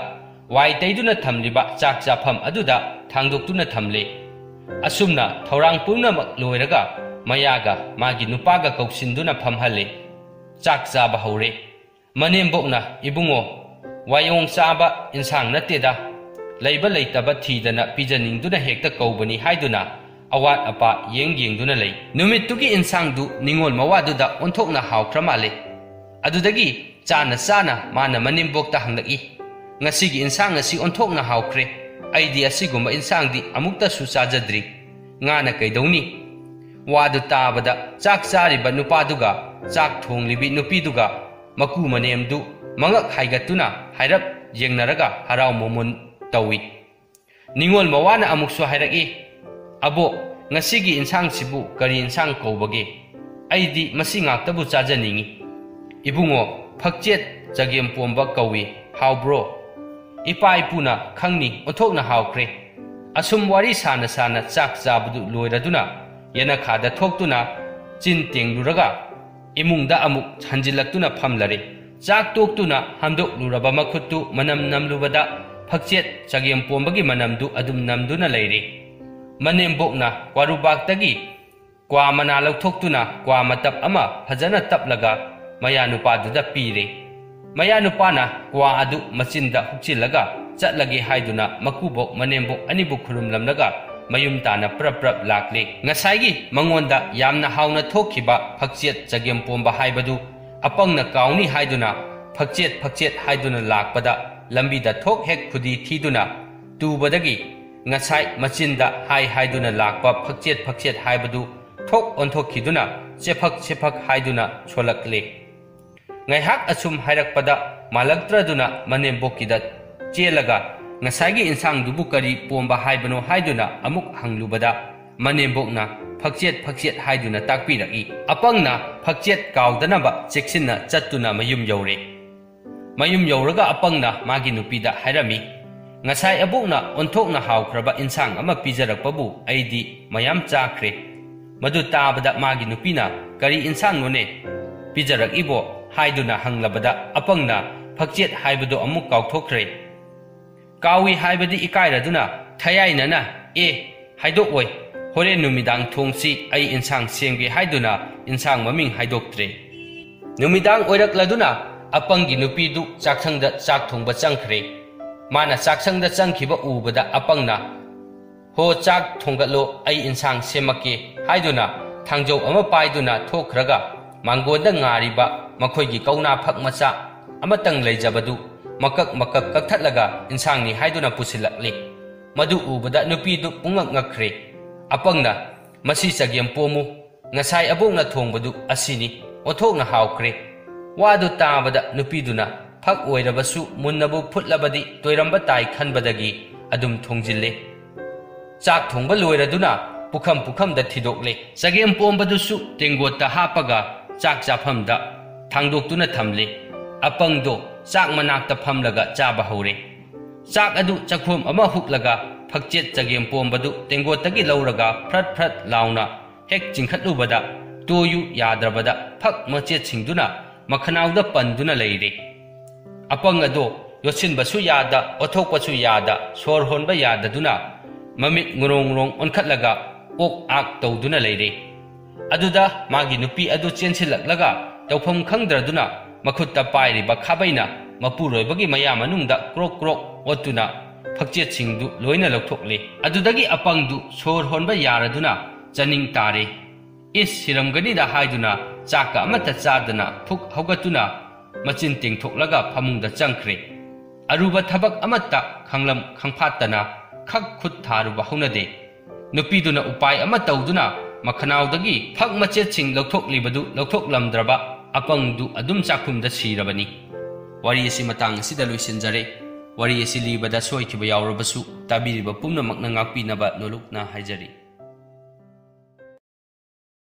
ꯋꯥꯏ ꯇꯩꯗꯨꯅ ꯊꯝꯂꯤꯕ ꯆꯥꯛ ꯆꯥꯐꯝ ꯑꯗꯨꯗ ꯊꯥꯡꯗꯣꯛꯇꯨꯅ ꯊꯝꯂꯦ꯫ ꯑꯁꯨꯝꯅ ꯊꯧꯔꯥꯡ ꯄꯨꯝꯅꯃꯛ ꯂꯣꯏꯔꯒ ꯃꯌꯥꯒ ꯃꯥꯒꯤ ꯅꯨꯄꯥꯒ ꯀꯧꯁꯤꯟꯗꯨꯅ ꯐꯝꯍꯜꯂꯦ꯫ ꯆꯥꯛ ꯆꯥꯕ ꯍꯧꯔꯦ꯫ ꯃꯅꯦꯝꯕꯣꯛꯅ, "ꯏꯕꯨꯡꯉꯣ, ꯋꯥꯌꯣꯡ ꯆꯥꯕ ꯏꯟꯁꯥꯡ ꯅꯠꯇꯦꯗ, ꯂꯩꯕ ꯂꯩꯇꯕ ꯊꯤꯗꯅ ꯄꯤꯖꯅꯤꯡꯗꯨꯅ ꯍꯦꯛꯇ ꯀꯧꯕꯅꯤ" ꯍꯥꯏꯗꯨꯅ ꯑꯋꯥꯠ ꯑꯄꯥ ꯌꯦꯡ ꯌꯦꯡꯗꯨꯅ ꯂꯩ꯫ ꯅꯨꯃꯤꯠꯇꯨꯒꯤ ꯏꯟꯁꯥꯡꯗꯨ ꯅꯤꯉꯣꯜ ꯃꯋꯥꯗꯨꯗ ꯑꯣꯟꯊꯣꯛꯅ ꯍꯥꯎꯈ꯭ꯔ ꯃꯥꯜꯂꯦ꯫ ꯑꯗꯨꯗꯒꯤ ꯆꯥꯅ ꯆꯥꯅ ꯃꯥꯅ ꯃꯅꯦꯝꯕꯣꯛꯇ ꯍꯪꯂꯛꯏ, "ꯉꯁꯤꯒꯤ ꯏꯟꯁꯥꯡ ꯑꯁꯤ ꯑꯣꯟꯊꯣꯛꯅ ꯍꯥꯎꯈ꯭ꯔꯦ꯫ ꯑꯩꯗꯤ ꯑꯁꯤꯒꯨꯝꯕ ꯏꯟꯁꯥꯡꯗꯤ ꯑꯃꯨꯛꯇꯁꯨ ꯆꯥꯖꯗ꯭ꯔꯤ꯫ ꯉꯥꯅ ꯀꯩꯗꯧꯅꯤ?" ꯋꯥꯗꯨ ꯇꯥꯕꯗ ꯆꯥꯛ ꯆꯥꯔꯤꯕ ꯅꯨꯄꯥꯗꯨꯒ ꯆꯥꯛ ꯊꯣꯡꯂꯤꯕꯤ ꯅꯨꯄꯤꯗꯨꯒ ꯃꯀꯨ ꯃꯅꯦꯝꯗꯨ ꯃꯉꯛ ꯍꯥꯏꯒꯠꯇꯨꯅ ꯍꯥꯏꯔꯞ ꯌꯦꯡꯅꯔꯒ ꯍꯔꯥꯎ ꯃꯣꯃꯣꯟ ꯇꯧꯏ꯫ ꯅꯤꯉꯣꯜ ꯃꯋꯥꯅ ꯑꯃꯨꯛꯁꯨ ꯍꯥꯏꯔꯛꯏ, "ꯑꯕꯣꯛ, ꯉꯁꯤꯒꯤ ꯏꯟꯁꯥꯡꯁꯤꯕꯨ ꯀꯔꯤ ꯏꯟꯁꯥꯡ ꯀꯧꯕꯒꯦ? ꯑꯩꯗꯤ ꯃꯁꯤ ꯉꯥꯛꯇꯕꯨ ꯆꯥꯖꯅꯤꯡꯏ꯫" "ꯏꯕꯨꯡꯉꯣ, ꯐꯛꯆꯦꯠ ꯆꯒꯦꯝ ꯄꯣꯝꯕ ꯀꯧꯏ, ꯍꯥꯎꯕ꯭ꯔꯣ?" "ꯏꯄꯥ ꯏꯄꯨꯅ ꯈꯪꯅꯤ, ꯑꯣꯟꯊꯣꯛꯅ ꯍꯥꯎꯈ꯭ꯔꯦ꯫" ꯑꯁꯨꯝ ꯋꯥꯔꯤ ꯁꯥꯅ ꯁꯥꯅ ꯆꯥꯛ ꯆꯥꯕꯗꯨ ꯂꯣꯏꯔꯗꯨꯅ ꯌꯦꯅꯈꯥꯗ ꯊꯣꯛꯇꯨꯅ ꯆꯤꯟ ꯇꯦꯡꯂꯨꯔꯒ ꯏꯃꯨꯡꯗ ꯑꯃꯨꯛ ꯍꯟꯖꯤꯜꯂꯛꯇꯨꯅ ꯐꯝꯂꯔꯦ꯫ ꯆꯥꯛ ꯇꯣꯛꯇꯨꯅ ꯍꯥꯝꯗꯣꯛꯂꯨꯔꯕ ꯃꯈꯨꯠꯇꯨ ꯃꯅꯝ ꯅꯝꯂꯨꯕꯗ ꯐꯛꯆꯦꯠ ꯆꯒꯦꯝ ꯄꯣꯝꯕꯒꯤ ꯃꯅꯝꯗꯨ ꯑꯗꯨꯝ ꯅꯝꯗꯨꯅ ꯂꯩꯔꯦ꯫ ꯃꯅꯦꯝꯕꯣꯛꯅ ꯀ꯭ꯋꯥꯔꯨꯕꯥꯛꯇꯒꯤ ꯀ꯭ꯋꯥ ꯃꯅꯥ ꯂꯧꯊꯣꯛꯇꯨꯅ ꯀ꯭ꯋꯥ ꯃꯇꯞ ꯑꯃ ꯐꯖꯅ ꯇꯞꯂꯒ ꯃꯌꯥꯅꯨꯄꯥꯗꯨꯗ ꯄꯤꯔꯦ꯫ ꯃꯌꯥꯅꯨꯄꯥꯅ ꯀ꯭ꯋꯥ ꯑꯗꯨ ꯃꯆꯤꯟꯗ ꯍꯨꯛꯆꯤꯜꯂꯒ ꯆꯠꯂꯒꯦ ꯍꯥꯏꯗꯨꯅ ꯃꯀꯨꯕꯣꯛ ꯃꯅꯦꯝꯕꯣꯛ ꯑꯅꯤꯕꯨ ꯈꯨꯔꯨꯝꯂꯝꯂꯒ ꯃꯌꯨꯝ ꯇꯥꯅ ꯄ꯭ꯔꯞ ꯄ꯭ꯔꯞ ꯂꯥꯛꯂꯦ꯫ ꯉꯁꯥꯏꯒꯤ ꯃꯉꯣꯟꯗ ꯌꯥꯝꯅ ꯍꯥꯎꯅ ꯊꯣꯛꯈꯤꯕ ꯐꯛꯆꯦꯠ ꯆꯒꯦꯝ ꯄꯣꯝꯕ ꯍꯥꯏꯕꯗꯨ ꯑꯄꯪꯅ ꯀꯥꯎꯅꯤ ꯍꯥꯏꯗꯨꯅ ꯐꯛꯆꯦꯠ ꯐꯛꯆꯦꯠ ꯍꯥꯏꯗꯨꯅ ꯂꯥꯛꯄꯗ ꯂꯝꯕꯤꯗ ꯊꯣꯛ ꯍꯦꯛ ꯈꯨꯗꯤ ꯊꯤꯗꯨꯅ ꯇꯨꯕꯗꯒꯤ ꯉꯁꯥꯏ ꯃꯆꯤꯟꯗ ꯍꯥꯏ ꯍꯥꯏꯗꯨꯅ ꯂꯥꯛꯄ ꯐꯛꯆꯦꯠ ꯐꯛꯆꯦꯠ ꯍꯥꯏꯕꯗꯨ ꯊꯣꯛ ꯑꯣꯟꯊꯣꯛꯈꯤꯗꯨꯅ ꯆꯦꯐꯛ ꯆꯦꯐꯛ ꯍꯥꯏꯗꯨꯅ ꯁꯣꯜꯂꯛꯂꯦ꯫ ꯉꯥꯏꯍꯥꯛ ꯑꯁꯨꯝ ꯍꯥꯏꯔꯛꯄꯗ ꯃꯥꯜꯂꯛꯇ꯭ꯔꯗꯨꯅ ꯃꯅꯦꯝꯕꯣꯛꯀꯤꯗ ꯆꯦꯜꯂꯒ ꯉꯁꯥꯏꯒꯤ ꯏꯟꯁꯥꯡꯗꯨꯕꯨ ꯀꯔꯤ ꯄꯣꯝꯕ ꯍꯥꯏꯕꯅꯣ ꯍꯥꯏꯗꯨꯅ ꯑꯃꯨꯛ ꯍꯪꯂꯨꯕꯗ ꯃꯅꯦꯝꯕꯣꯛꯅ ꯐꯛꯆꯦꯠ ꯐꯛꯆꯦꯠ ꯍꯥꯏꯗꯨꯅ ꯇꯥꯛꯄꯤꯔꯛꯏ꯫ ꯑꯄꯪꯅ ꯐꯛꯆꯦꯠ ꯀꯥꯎꯗꯅꯕ ꯆꯦꯛꯁꯤꯟꯅ ꯆꯠꯇꯨꯅ ꯃꯌꯨꯝ ꯌꯧꯔꯦ꯫ ꯃꯌꯨꯝ ꯌꯧꯔꯒ ꯑꯄꯪꯅ ꯃꯥꯒꯤ ꯅꯨꯄꯤꯗ ꯍꯥꯏꯔꯝꯃꯤ, "ꯉꯁꯥꯏ ꯑꯕꯣꯛꯅ ꯑꯣꯟꯊꯣꯛꯅ ꯍꯥꯎꯈ꯭ꯔꯕ ꯏꯟꯁꯥꯡ ꯑꯃ ꯄꯤꯖꯔꯛꯄꯕꯨ ꯑꯩꯗꯤ ꯃꯌꯥꯝ ꯆꯥꯈ꯭ꯔꯦ꯫" ꯃꯗꯨ ꯇꯥꯕꯗ ꯃꯥꯒꯤ ꯅꯨꯄꯤꯅ, "ꯀꯔꯤ ꯏꯟꯁꯥꯡꯅꯣꯅꯦ ꯄꯤꯖꯔꯛꯏꯕꯣ?" ꯍꯥꯏꯗꯨꯅ ꯍꯪꯂꯕꯗ ꯑꯄꯪꯅ ꯐꯛꯆꯦꯠ ꯍꯥꯏꯕꯗꯨ ꯑꯃꯨꯛ ꯀꯥꯎꯊꯣꯛꯈ꯭ꯔꯦ꯫ ꯀꯥꯎꯏ ꯍꯥꯏꯕꯗꯤ ꯏꯀꯥꯏꯔꯗꯨꯅ ꯊꯌꯥꯏꯅꯅ, "ꯑꯦ, ꯍꯥꯏꯗꯣꯛꯑꯣꯏ, ꯍꯣꯔꯦꯟ ꯅꯨꯃꯤꯗꯥꯡ ꯊꯣꯡꯁꯤ, ꯑꯩ ꯏꯟꯁꯥꯡ ꯁꯦꯝꯒꯦ" ꯍꯥꯏꯗꯨꯅ ꯏꯟꯁꯥꯡ ꯃꯃꯤꯡ ꯍꯥꯏꯗꯣꯛꯇ꯭ꯔꯦ꯫ ꯅꯨꯃꯤꯗꯥꯡ ꯑꯣꯏꯔꯛꯂꯗꯨꯅ ꯑꯄꯪꯒꯤ ꯅꯨꯄꯤꯗꯨ ꯆꯥꯛꯁꯪꯗ ꯆꯥꯛ ꯊꯣꯡꯕ ꯆꯪꯈ꯭ꯔꯦ꯫ ꯃꯥꯅ ꯆꯥꯛꯁꯪꯗ ꯆꯪꯈꯤꯕ ꯎꯕꯗ ꯑꯄꯪꯅ, "ꯍꯣ, ꯆꯥꯛ ꯊꯣꯡꯒꯠꯂꯣ, ꯑꯩ ꯏꯟꯁꯥꯡ ꯁꯦꯝꯃꯛꯀꯦ" ꯍꯥꯏꯗꯨꯅ ꯊꯥꯡꯖꯧ ꯑꯃ ꯄꯥꯏꯗꯨꯅ ꯊꯣꯛꯈ꯭ꯔꯒ, ꯃꯥꯡꯒꯣꯟꯗ ꯉꯥꯔꯤꯕ ꯃꯈꯣꯏꯒꯤ ꯀꯧꯅꯥ ꯐꯛ ꯃꯆꯥ ꯑꯃꯇꯪ ꯂꯩꯖꯕꯗꯨ ꯃꯀꯛ ꯃꯀꯛ ꯀꯛꯊꯠꯂꯒ ꯏꯟꯁꯥꯡꯅꯤ ꯍꯥꯏꯗꯨꯅ ꯄꯨꯁꯤꯜꯂꯛꯂꯤ꯫ ꯃꯗꯨ ꯎꯕꯗ ꯅꯨꯄꯤꯗꯨ ꯄꯨꯡꯉꯛ ꯉꯛꯈ꯭ꯔꯦ꯫ ꯑꯄꯪꯅ, "ꯃꯁꯤ ꯆꯒꯦꯝ ꯄꯣꯝꯃꯨ, ꯉꯁꯥꯏ ꯑꯕꯣꯛꯅ ꯊꯣꯡꯕꯗꯨ ꯑꯁꯤꯅꯤ, ꯑꯣꯟꯊꯣꯛꯅ ꯍꯥꯎꯈ꯭ꯔꯦ"꯫ ꯋꯥꯗꯨ ꯇꯥꯕꯗ ꯅꯨꯄꯤꯗꯨꯅ ꯐꯛ ꯑꯣꯏꯔꯕꯁꯨ ꯃꯨꯟꯅꯕꯨ ꯐꯨꯠꯂꯕꯗꯤ ꯇꯣꯏꯔꯝꯕ ꯇꯥꯏ ꯈꯟꯕꯗꯒꯤ ꯑꯗꯨꯝ ꯊꯣꯡꯖꯤꯜꯂꯦ꯫ ꯆꯥꯛ ꯊꯣꯡꯕ ꯂꯣꯏꯔꯗꯨꯅ ꯄꯨꯈꯝ ꯄꯨꯈꯝꯗ ꯊꯤꯗꯣꯛꯂꯦ꯫ ꯆꯒꯦꯝ ꯄꯣꯝꯕꯗꯨꯁꯨ ꯇꯦꯡꯒꯣꯠꯇ ꯍꯥꯞꯄꯒ ꯆꯥꯛ ꯆꯥꯐꯝꯗ ꯊꯥꯡꯗꯣꯛꯇꯨꯅ ꯊꯝꯂꯦ꯫ ꯑꯄꯪꯗꯣ ꯆꯥꯛ ꯃꯅꯥꯛꯇ ꯐꯝꯂꯒ ꯆꯥꯕ ꯍꯧꯔꯦ꯫ ꯆꯥꯛ ꯑꯗꯨ ꯆꯈꯣꯝ ꯑꯃ ꯍꯨꯛꯂꯒ ꯐꯛꯆꯦꯠ ꯆꯒꯦꯝ ꯄꯣꯝꯕꯗꯨ ꯇꯦꯡꯒꯣꯠꯇꯒꯤ ꯂꯧꯔꯒ ꯐ꯭ꯔꯠ ꯐ꯭ꯔꯠ ꯂꯥꯎꯅ ꯍꯦꯛ ꯆꯤꯡꯈꯠꯂꯨꯕꯗ ꯇꯣꯌꯨ ꯌꯥꯗ꯭ꯔꯕꯗ ꯐꯛ ꯃꯆꯦꯠꯁꯤꯡꯗꯨꯅ ꯃꯈꯅꯥꯎꯗ ꯄꯟꯗꯨꯅ ꯂꯩꯔꯦ꯫ ꯑꯄꯪ ꯑꯗꯣ ꯌꯣꯠꯁꯤꯟꯕꯁꯨ ꯌꯥꯗ, ꯑꯣꯊꯣꯛꯄꯁꯨ ꯌꯥꯗ, ꯁꯣꯔ ꯍꯣꯟꯕ ꯌꯥꯗꯗꯨꯅ ꯃꯃꯤꯠ ꯉꯨꯔꯣꯡ ꯉꯨꯔꯣꯡ ꯑꯣꯟꯈꯠꯂꯒ ꯑꯣꯛ ꯑꯥꯛ ꯇꯧꯗꯨꯅ ꯂꯩꯔꯦ꯫ ꯑꯗꯨꯗ ꯃꯥꯒꯤ ꯅꯨꯄꯤ ꯑꯗꯨ ꯆꯦꯟꯁꯤꯜꯂꯛꯂꯒ ꯇꯧꯐꯝ ꯈꯪꯗ꯭ꯔꯗꯨꯅ ꯃꯈꯨꯠꯇ ꯄꯥꯏꯔꯤꯕ ꯈꯥꯕꯩꯅ ꯃꯄꯨꯔꯣꯏꯕꯒꯤ ꯃꯌꯥ ꯃꯅꯨꯡꯗ ꯀ꯭ꯔꯣꯛ ꯀ꯭ꯔꯣꯛ ꯑꯣꯠꯇꯨꯅ ꯐꯛꯆꯦꯠꯁꯤꯡꯗꯨ ꯂꯣꯏꯅ ꯂꯧꯊꯣꯛꯂꯦ꯫ ꯑꯗꯨꯗꯒꯤ ꯑꯄꯪꯗꯨ ꯁꯣꯔ ꯍꯣꯟꯕ ꯌꯥꯔꯗꯨꯅ ꯆꯥꯅꯤꯡ ꯇꯥꯔꯦ꯫ "ꯏꯁ, ꯁꯤꯔꯝꯒꯅꯤꯗ" ꯍꯥꯏꯗꯨꯅ ꯆꯥꯛꯀ ꯑꯃꯠꯇ ꯆꯥꯗꯅ ꯐꯨꯛ ꯍꯧꯒꯠꯇꯨꯅ ꯃꯆꯤꯟ ꯇꯦꯡꯊꯣꯛꯂꯒ ꯐꯃꯨꯡꯗ ꯆꯪꯈ꯭ꯔꯦ꯫ ꯑꯔꯨꯕ ꯊꯕꯛ ꯑꯃꯠꯇ ꯈꯪꯂꯝ ꯈꯪꯐꯥꯠꯇꯅ ꯈꯛ ꯈꯨꯠ ꯊꯥꯔꯨꯕ ꯍꯧꯅꯗꯦ꯫ ꯅꯨꯄꯤꯗꯨꯅ ꯎꯄꯥꯏ ꯑꯃ ꯇꯧꯗꯨꯅ ꯃꯈꯅꯥꯎꯗꯒꯤ ꯐꯛ ꯃꯆꯦꯠꯁꯤꯡ ꯂꯧꯊꯣꯛꯂꯤꯕꯗꯨ ꯂꯧꯊꯣꯛꯂꯝꯗ꯭ꯔꯕ ꯑꯄꯪꯗꯨ ꯑꯗꯨꯝ ꯆꯥꯛꯈꯨꯝꯗ ꯁꯤꯔꯕꯅꯤ꯫ ꯋꯥꯔꯤ ꯑꯁꯤ ꯃꯇꯥꯡ ꯑꯁꯤꯗ ꯂꯣꯏꯁꯤꯟꯖꯔꯦ꯫ ꯋꯥꯔꯤ ꯑꯁꯤ ꯂꯤꯕꯗ ꯁꯣꯏꯈꯤꯕ ꯌꯥꯎꯔꯕꯁꯨ ꯇꯥꯕꯤꯔꯤꯕ ꯄꯨꯝꯅꯃꯛꯅ ꯉꯥꯛꯄꯤꯅꯕ ꯅꯣꯂꯨꯛꯅ ꯍꯥꯏꯖꯔꯤ꯫